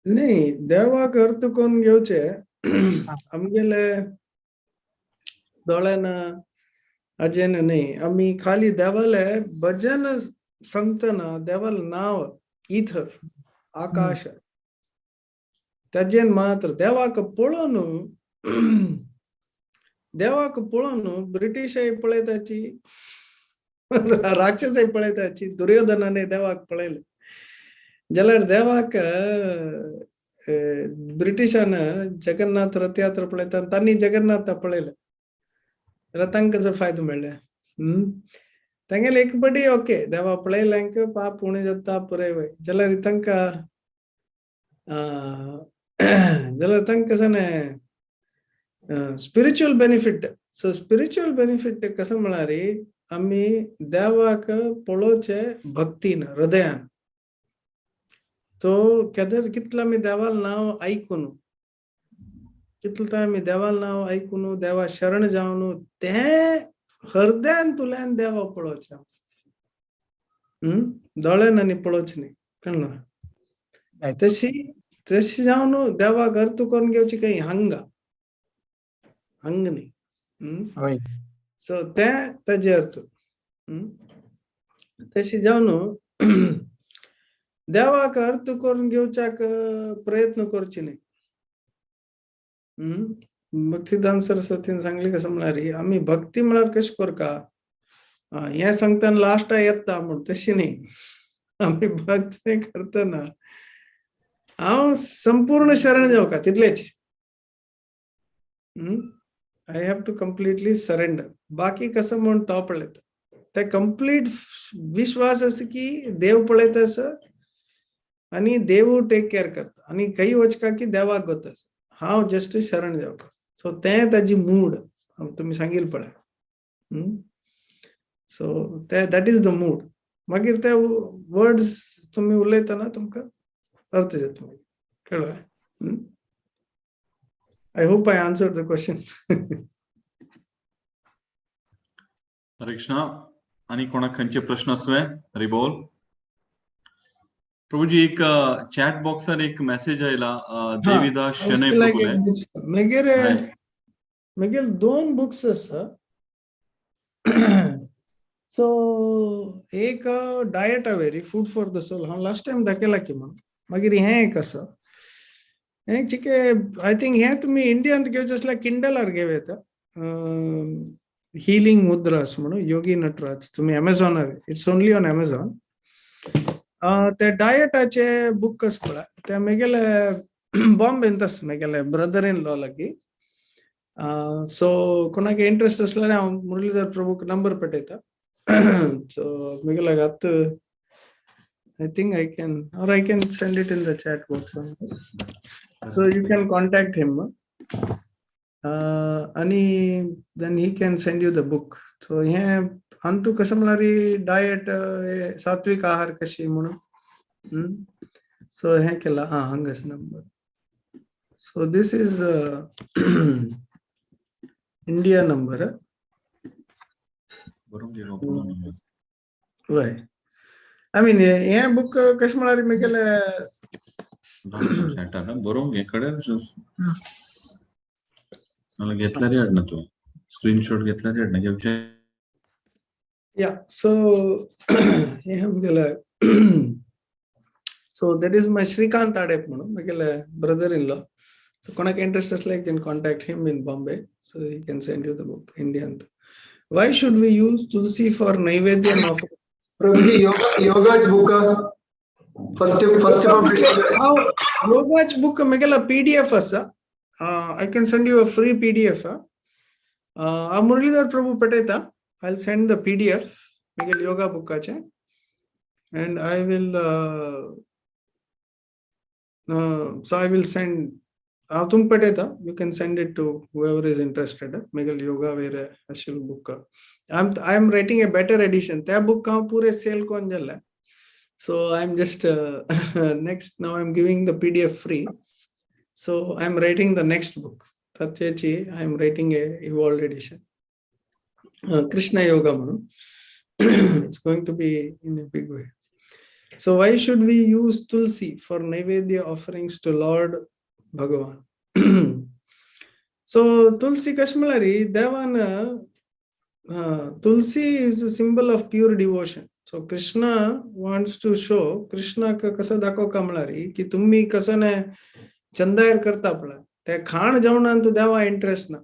न्ही, देवाक अर्थ करून घेवचे आमगेले दोळ्यान अजेन न्ही. आमी खाली देवाले भजन सांगतना देवाले नांव इथर आकाश ताजेन मात्र देवाक पळोवन, देवाक पळोवन ब्रिटिशय पळयताची, राक्षसय पळयताची, दुर्योधनाने देवाक पळयले जाल्यार देवाक ब्रिटिशान जगन्नाथ रथयात्रा पळयता तांणी जगन्नाथ पळयलें जाल्यार तांकां जो फायदो मेळ्ळें. तांगेले एक बडी ओके देवा पळयल्यांक पाप उणें जाता पुराय वय जाल्यार तांकां जाल्यार तांकां कशें spiritual benefit. So spiritual benefit कसं म्हळ्यार आमी देवाक पळोवचें भक्तीन हृदयान. तो केदर कितलो आमी देवाल नांव आयकून, कितलो आमी देवाल नांव आयकून देवा शरण जावन तें हृदयान तुल्यान देवा पळोवचें. दोळ्यान आनी पळोवचें न्ही, कळ्ळें? तशी तशी जावन देवाक अर्थ करून घेवची काही हांगा हंग न्ही. सो तें ताजे अर्थ. तशी जावन देवाक अर्थ करून घेवच्याक प्रयत्न करचे न्ही. भक्तिदान सरस्वतीन सांगली कसं म्हळ्यार आमी भक्ती म्हळ्यार कशें करका, हें सांगतना लास्टा येता म्हूण तशी न्ही. आमी भक्ती करतना हांव संपूर्ण शरण जावका तितलेच. I have to completely surrender. बाकी कसं म्हूण तो पळयता ते कंप्लीट विश्वास आसा की देव पळयता आसा आनी देव टेक केअर करता आनी खंय वचका की देवाक गोत आसा, हांव जस्ट शरण जावका. सो तें ताजी मूड तुमी सांगील पळय. सो ते that is the mood. मागीर ते वर्ड्स तुमी उलयतना तुमकां अर्थ जाता मागीर, कळ्ळें? I hope I answered the question. Hare Krishna. आणि कोणाक खंयचे प्रश्न आसवे? हरी बोल. प्रभुजी, एक चॅट बॉक्सार एक मेसेज आयला, देवीदास शनै प्रभुले. मागीर मागीर दोन बुक्स आसा. सो एक diet every food for the soul हांव लास्ट टायम दाखयला की म्हणून. मागीर हें एक आसा, हें चिके I think हें तुमी इंडियांत घेवचें आसल्यार किंडलार घेवं येता, हिलिंग मुद्रास म्हणून योगी नटराज. तुमी एमेझॉनार, it's only on Amazon. ते डायटाचे बूक आसा पळय, ते मेगेले बॉम्बेंत आसा, मेगेले ब्रदर इन लॉ लागीं. सो कोणाक इंट्रस्ट आसल्यार हांव मुरलीधर प्रभूक नंबर पेटयता. सो मेगेले आतां I think I can, or I can send it in the chat box. So you can contact him. आणि then he can send you the book. So हे अंतू कसं म्हळ्यार डायट सात्विक आहार कशी म्हणून. सो हे केला, हा हांगाच number. So this is India number. वय I mean हे बुक कशें म्हळ्यार मेगेले बरोवंक घे कडे मला घेतला रे हाडना, तूं स्क्रीनशॉट घेतला रे हाडना घेवचे. या, सो हे आमगेले, so that is my Shrikant Adep म्हणून म्हगेले ब्रदर इन लॉ. सो कोणाक इंट्रस्ट आसल्यार you can contact him in Bombay, so he can send you the book इंडियांत. Why should we use tulsi for naivedyam of Prabhuji, yoga's book, first published. Yoga's book मेगेला PDF आसा. I can send you a free PDF. हांव मुरलीधर प्रभू पेटयता. I will send the PDF मेगेल yoga बुकाचे and I will so I will send, हांव तुमकां पेटयता, you can send it to whoever is interested. मेगेल yoga वेरे आशिल्लो book, I am writing a better edition. त्या book हांव पुरे सेल कोन जाल्ले. So I'm just next, now I'm giving the PDF free. So I'm writing the next book. Tatyachi, I'm writing a evolved edition. Krishna Yoga म्हणून. It's going to be in a big way. So why should we use Tulsi for Naivedya offerings to Lord Bhagavan? So Tulsi कशे Devan, Tulsi is a symbol of pure devotion. So Krishna wants to show, Krishna कसं दाखव का म्हळ्यार की तुम्ही कसं नाही चंदायर करता पळय, ते खाण जेवणान तूं देवा इंट्रस्ट ना.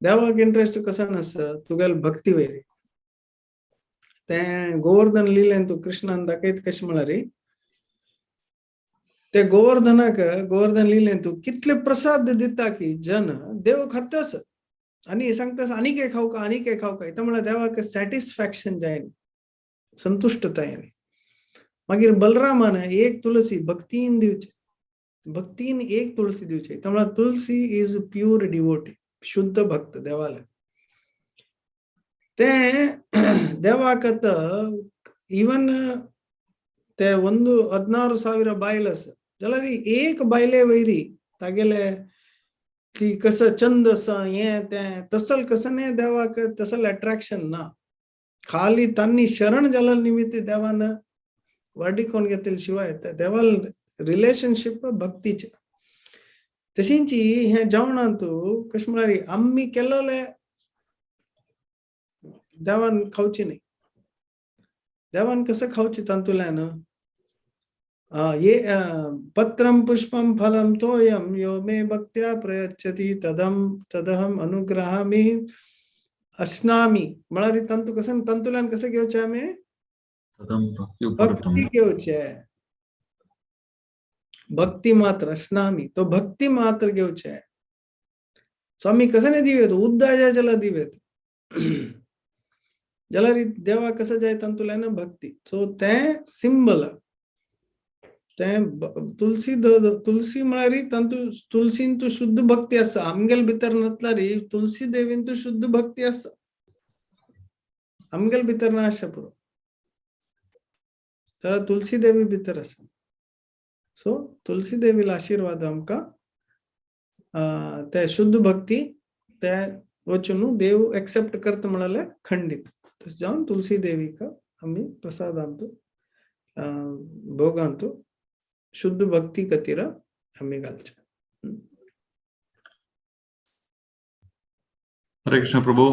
देवाक इंट्रस्ट कसं नासता तुगेल भक्ती वयर. ते गोवर्धन लिहिलें तूं कृष्णान दाखयत कशें म्हळ्यार ते गोवर्धनाक गोवर्धन लिहिलें तूं कितले प्रसाद दिता की जन देव खातास आनी सांगतास आनी एक खाऊ का आनी एक खाऊ का, म्हळ्यार देवाक सॅटिस्फॅक्शन जायना, संतुश्टताय. मागीर बलरामान एक तुलसी भक्तीन दिवचे, भक्तीन एक तुळसी दिवचे. म्हळ्यार तुलसी is pure devotee, शुद्ध भक्त देवाले. ते देवाक इवन ते ಒಂದು 16,000 बायल आसा जाल्यार एक बायले वयरी तागेले ती कसं चंद आसा हें तें तसल कसं न्ही देवाक तसल अट्रॅक्शन ना. खाली तांनी शरण जाल्या निमित्त देवान वर्डिकोन घेतले शिवाय देवाल रिलेशनशीप भक्तीचे. तशींची हें जेवणांत कशें म्हळ्यार आमी केल्ले देवान खावची न्ही. देवान कसं खावची तातूंतल्यान ये पत्रम पुष्पम फलम तोयम यो मे भक्त्या प्रयच्छति तदम तदहम अनुग्रहामि अश्नामि. म्हळ्यार तांतू कसं तातूंतल्यान कसं घेवचें आमी भक्ती घेवचे, भक्ती मात्र अश्नामि तो भक्ती मात्र घेवचे. स्वामी कसं नाही दिवेत उद्दा जाय जाल्यार दिवेत जाल्यार देवा कसं जाय तातूंतल्यान भक्ती. सो तें सिंबल तें तुलसी तुलसी म्हळ्यार तांतू तुलसीन तूं शुद्ध भक्ती आसा. आमगेल भितर नातल्यार तुलसी देवीन तूं शुद्ध भक्ती आसा, आमगेल भितर ना आसा पुरो, तर तुलसी देवी भितर आसा. सो तुलसी देवीला आशीर्वाद आमकां ते शुद्ध भक्ती ते वचून देव एक्सेप्ट करता म्हळ्यार खंडीत. तशें जावन तुलसी देवीक आमी प्रसादांतू भोगांतू शुद्ध भक्ती खातीर आमी घालचे. हरे कृष्ण प्रभू.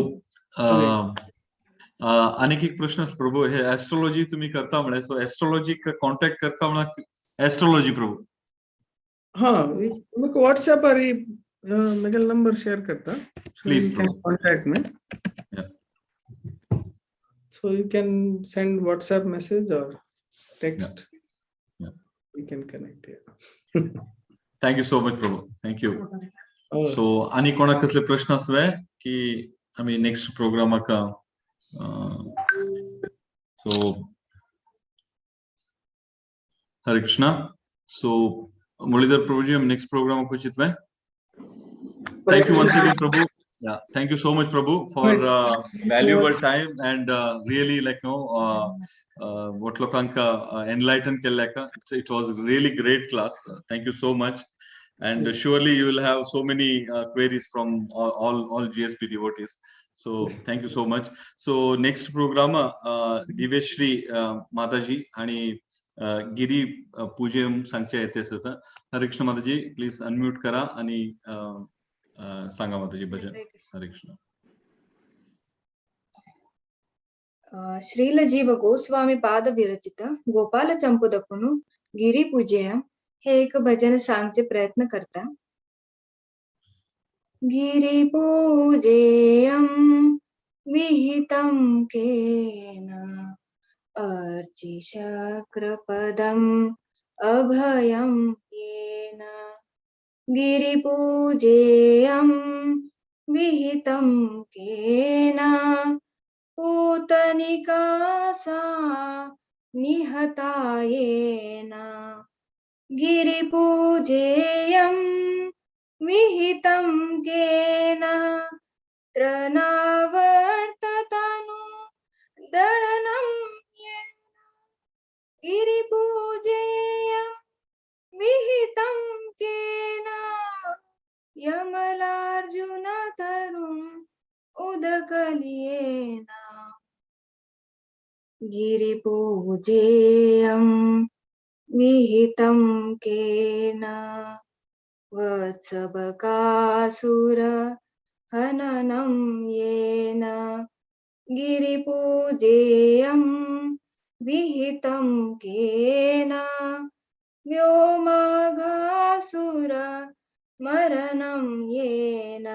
आनीक एक प्रश्न प्रभू, हे एस्ट्रोलॉजी तुम्ही करता म्हळे, सो एस्ट्रोलॉजी कॉन्टॅक्ट करता म्हणा एस्ट्रोलॉजी प्रभू? हा, म्हाका व्हॉट्सएपार म्हगेलो नंबर शेअर करता, please contact me. So you can send WhatsApp message or text. Yeah. We can connect here. Thank you so much, Prabhu. Thank you. So, आणि कोणाक कसले प्रश्न आसले की आमी नेक्स्ट प्रोग्रामाक सो हरे कृष्णा. सो मुरलीधर प्रभुजी, आमी next प्रोग्रामाक वचितले. Thank you once again, Prabhu. Yeah, thank you so much, Prabhu, for valuable time and really like no what lokanka enlighten kellaka. It was really great class. Thank you so much, and surely you will have so many queries from all GSP devotees. So thank you so much. So next program, Divyashri Mataji आणि गिरी पूजे सांगचे येते असता. हरे कृष्ण माताजी, please unmute करा आणि सांगा माताजी भजन. हरे कृष्ण. श्रील जीव गोस्वामी पाद विरचित गोपाल चंपुदकुनु गिरी पूजेयम हे एक भजन सांगचे प्रयत्न करता. गिरी पूजेयम विहितं केन अर्चि शक्रपदम अभयं येन. गिरिपूजेयं विहितं केन पूतनिकासा निहता येन. गिरिपूजेयं विहितं केन त्रनावर्ततनु दळनं येन. गिरिपूजेयं विहितं केन यमलार्जुन तरुं उदकलियेन. गिरिपूजेयं विहितं केन वत्सबकासुर हननं येन. गिरिपूजेयं विहितं केन व्योमाघासुर मरणं येन.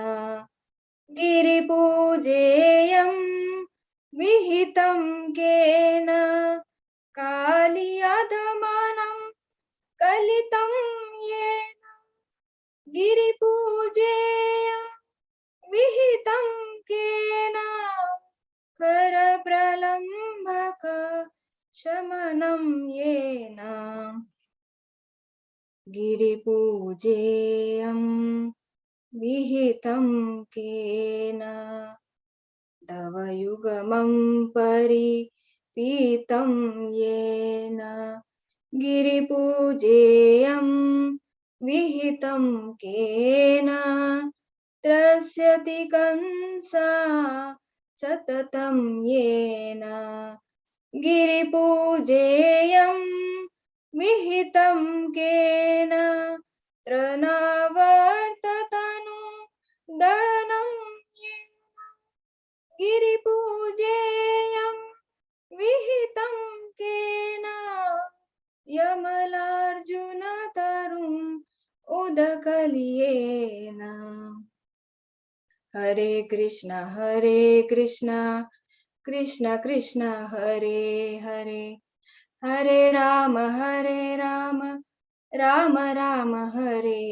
गिरिपूजेयं विहितं केन कालियादमानं कलितं गिरिपूजेयं विहितं केन करप्रलम्बक शमनं येन। गिरिपूजेयं विहितं केन दवयुगमं परिपीतं येन। गिरिपूजेयं विहितं केन त्रस्यति कंसा सततं येन। गिरिपूजेयं विहितं केन त्रनावर्ततनु दळनं येन। गिरिपूजेयं विहितं can Yamalarjun तरुं उदकलियेन। Hare Krishna Krishna Krishna Hare Hare, Hare Ram Ram Ram Hare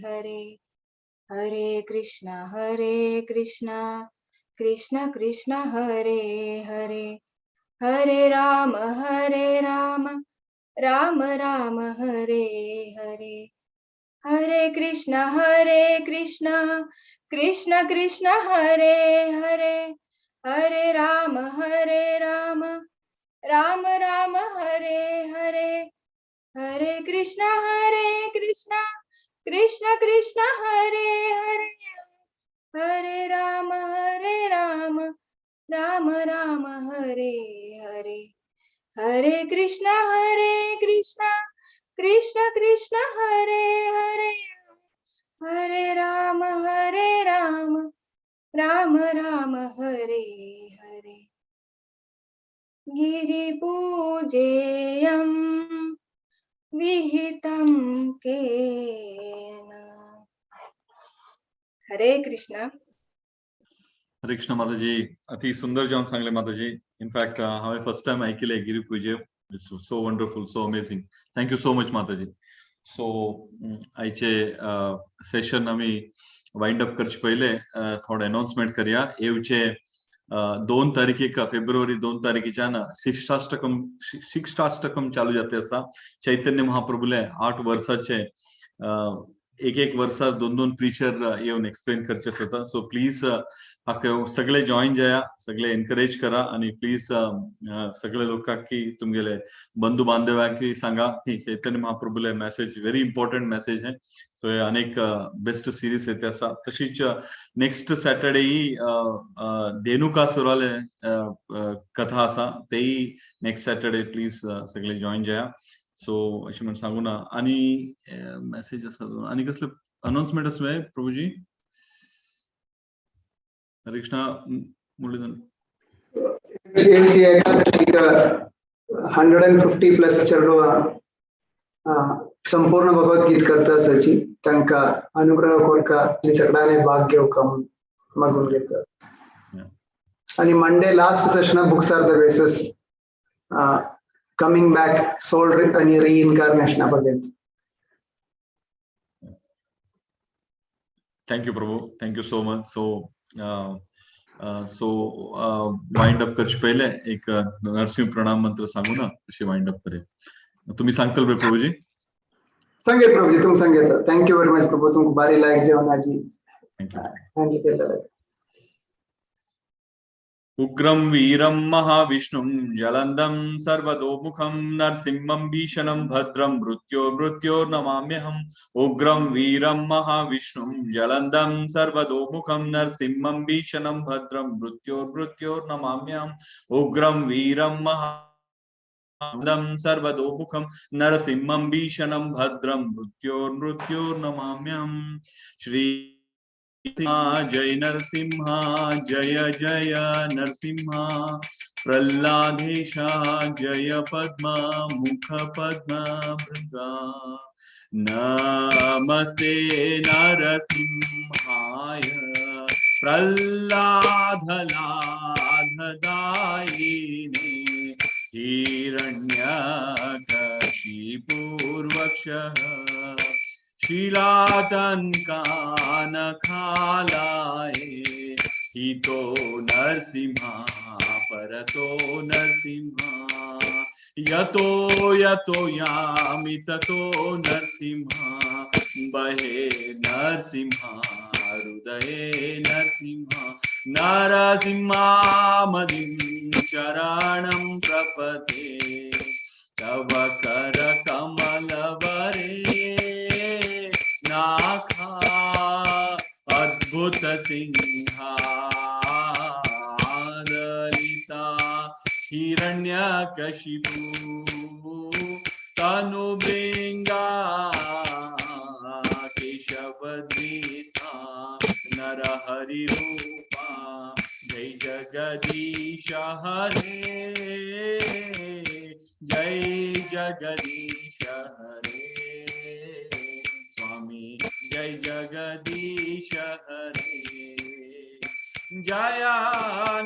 Hare. Hare Krishna Krishna Krishna Hare Hare, Hare Ram Ram Ram Hare Hare. Hare Krishna Krishna Krishna Hare Hare, Hare Ram Ram Ram Hare Hare. Hare Krishna Krishna Krishna Hare Hare, Hare Ram Ram Ram Hare Hare. Hare Krishna Krishna Krishna Hare Hare, Hare Ram Ram Ram Hare Hare. गिरिपूजेयं विहितं can. हरे कृष्ण। हरे कृष्ण माताजी, अति सुंदर जावन सांगले माताजी। इनफॅक्ट हांवें फर्स्ट टायम ऐकले गिरिपूजे। It's so wonderful, so amazing. Thank you so much Mataji. So आयचे सेशन आमी वाइंड अप करचे पहिले थोडे अनाउन्समेंट करया। येवचे 2 तारखेक फेब्रुवारी 2 तारखेच्यान शिक्षाष्टकम चालू जाते आसा। चैतन्य महाप्रभुले 8 वर्साचे एक एक वर्सा 2-2 प्रीचर येवन एक्सप्लेन करचे आसता। सो प्लीज सगळे जॉईन जाया, सगळे एनकरेज करा आणि प्लीज सगळे लोकांक की तुमगेले बंधू बांधवांक सांगा की चैतन्य महाप्रभुले मेसेज व्हेरी इम्पॉर्टंट मेसेज है। सो हे अनेक बेस्ट सिरीज येते आसा। तशीच नेक्स्ट सॅटर्डेय धेनुका सुराले कथा आसा, तेही नेक्स्ट सॅटर्डे प्लीज सगळे जॉईन जाया। सो अशें म्हण सांगू ना। आनी मेसेज आसा आनी कसले अनाउन्समेंट आसा प्रभुजी? हरे कृष्णा मुरलीधर। 150 प्लस चेडवा संपूर्ण भगवद्गीत करता आसाची, तांकां अनुग्रह कोरका आनी सगळ्यांनी भाग घेवका म्हणून मागून घेता। आणि Monday last session books are the basis coming back soul आणि रिइन्कार्नेशन पर्यंत। Thank you Prabhu, thank you so much. So so wind up करचे पहिले एक नरसिंह प्रणाम मंत्र सांगू ना, अशी वाइंड अप करूया। तुम्ही सांगताल प्रभुजी? सांगे प्रभुजी, तुम सांगे। Thank you very much प्रभु, तुमको बारी लायक जेवणाची thank you. Thank you. उग्रं वीरं महाविष्णुं जलन्दं सर्वतोमुखं नरसिंहं भीषणं भद्रं मृत्योर्मृत्योर्नमाम्यहम्। उग्रं वीरं महाविष्णुं जलन्दं सर्वतोमुखं नरसिंहं भीषणं भद्रं मृत्योर्मृत्योर्नमाम्यहम्। उग्रं वीरं महाविष्णुं सर्वतोमुखं नरसिंहं भीषणं भद्रं मृत्योर्मृत्योर्नमाम्यहम्। श्री जय नरसिंह जय जय नरसिंह प्रह्लादेशा जय पद्म मुख पद्म भृंगा। नमस्ते नरसिंहाय प्रह्लादलाददायिने हिरण्यकशिपुर्वक्षः। शिलाटंका नखालाये हितो नरसिंहा परतो नरसिंहा यतो यतो यामि ततो नरसिंहा बहे नरसिंहा हृदये नरसिंहा नरसिंहा मदिं शरणं प्रपदे तव कर कमलवरे नाखा अद्भुत सिंहा ललिता हिरण्यकशिपु तनुभृङ्गा केशवद्रीता नरहरि रूपा जय जगदीश हरे जय जगदीश हरे स्वामी जय जगदीश हरे जय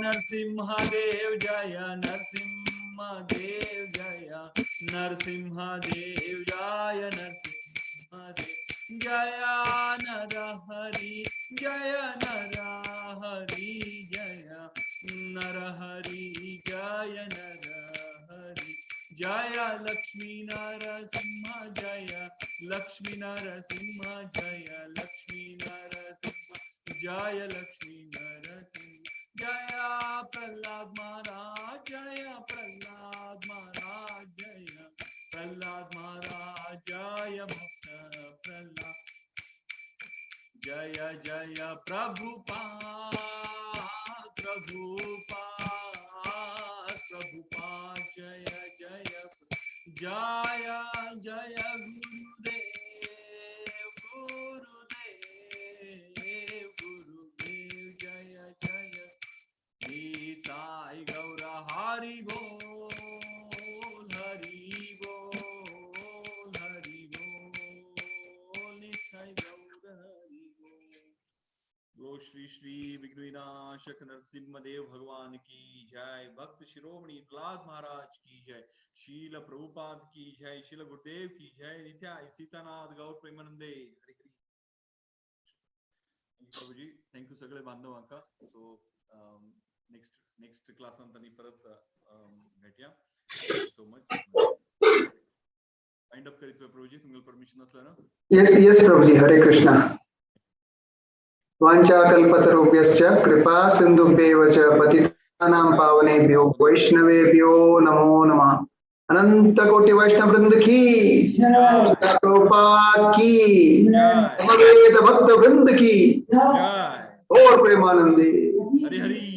नरसिंह देव जय नरसिंह देव जय नरसिंह देव जय नरसिंह देव जय नरहरि जय नरहरि जय नरहरि जय नरहरि जय लक्ष्मी नरसिंह जय लक्ष्मी नरसिंह जय लक्ष्मी नरसिंह जय लक्ष्मी नरसिंह जय प्रहलाद महाराज जय प्रहलाद महाराज जय प्रहलाद महाराज जय भक्त प्रहलाद जय जय प्रभुपाद प्रभुपाद प्रभुपाद जय जय जय जय गुरुदेव गुरुदेव गुरुदेव जय जय निताई गौर हरि बोल हरि बोल हरि बोल निताई गौर हरि बोल। बोलो श्री श्री विघ्न विनाशक नरसिंह देव भगवान की जय, भक्त शिरोमणि प्रहलाद महाराज की जय, शील प्रभुपाद की जय, शील गुरुदेव की जय, नित्याय सीतानाथ गौर प्रेमानंदे हरे हरी। प्रभुजी thank you सगळे बांधवांका। सो नेक्स्ट नेक्स्ट क्लासांत आनी परत भेटया। सो मच वाइंड अप करीत प्रभुजी, तुमगेलं परमिशन असलं ना? येस येस प्रभुजी, हरे कृष्णा। वाञ्छाकल्पतरुभ्यश्च कृपा सिन्धुभ्येव च पतितानां पावनेभ्यो वैष्णवेभ्यो नमो नमः। अनंत कोटि वैष्णव वृंद की, प्रभुपाद की, समवेत भक्त वृंद की, जय और प्रेमानंदी हरि हरि।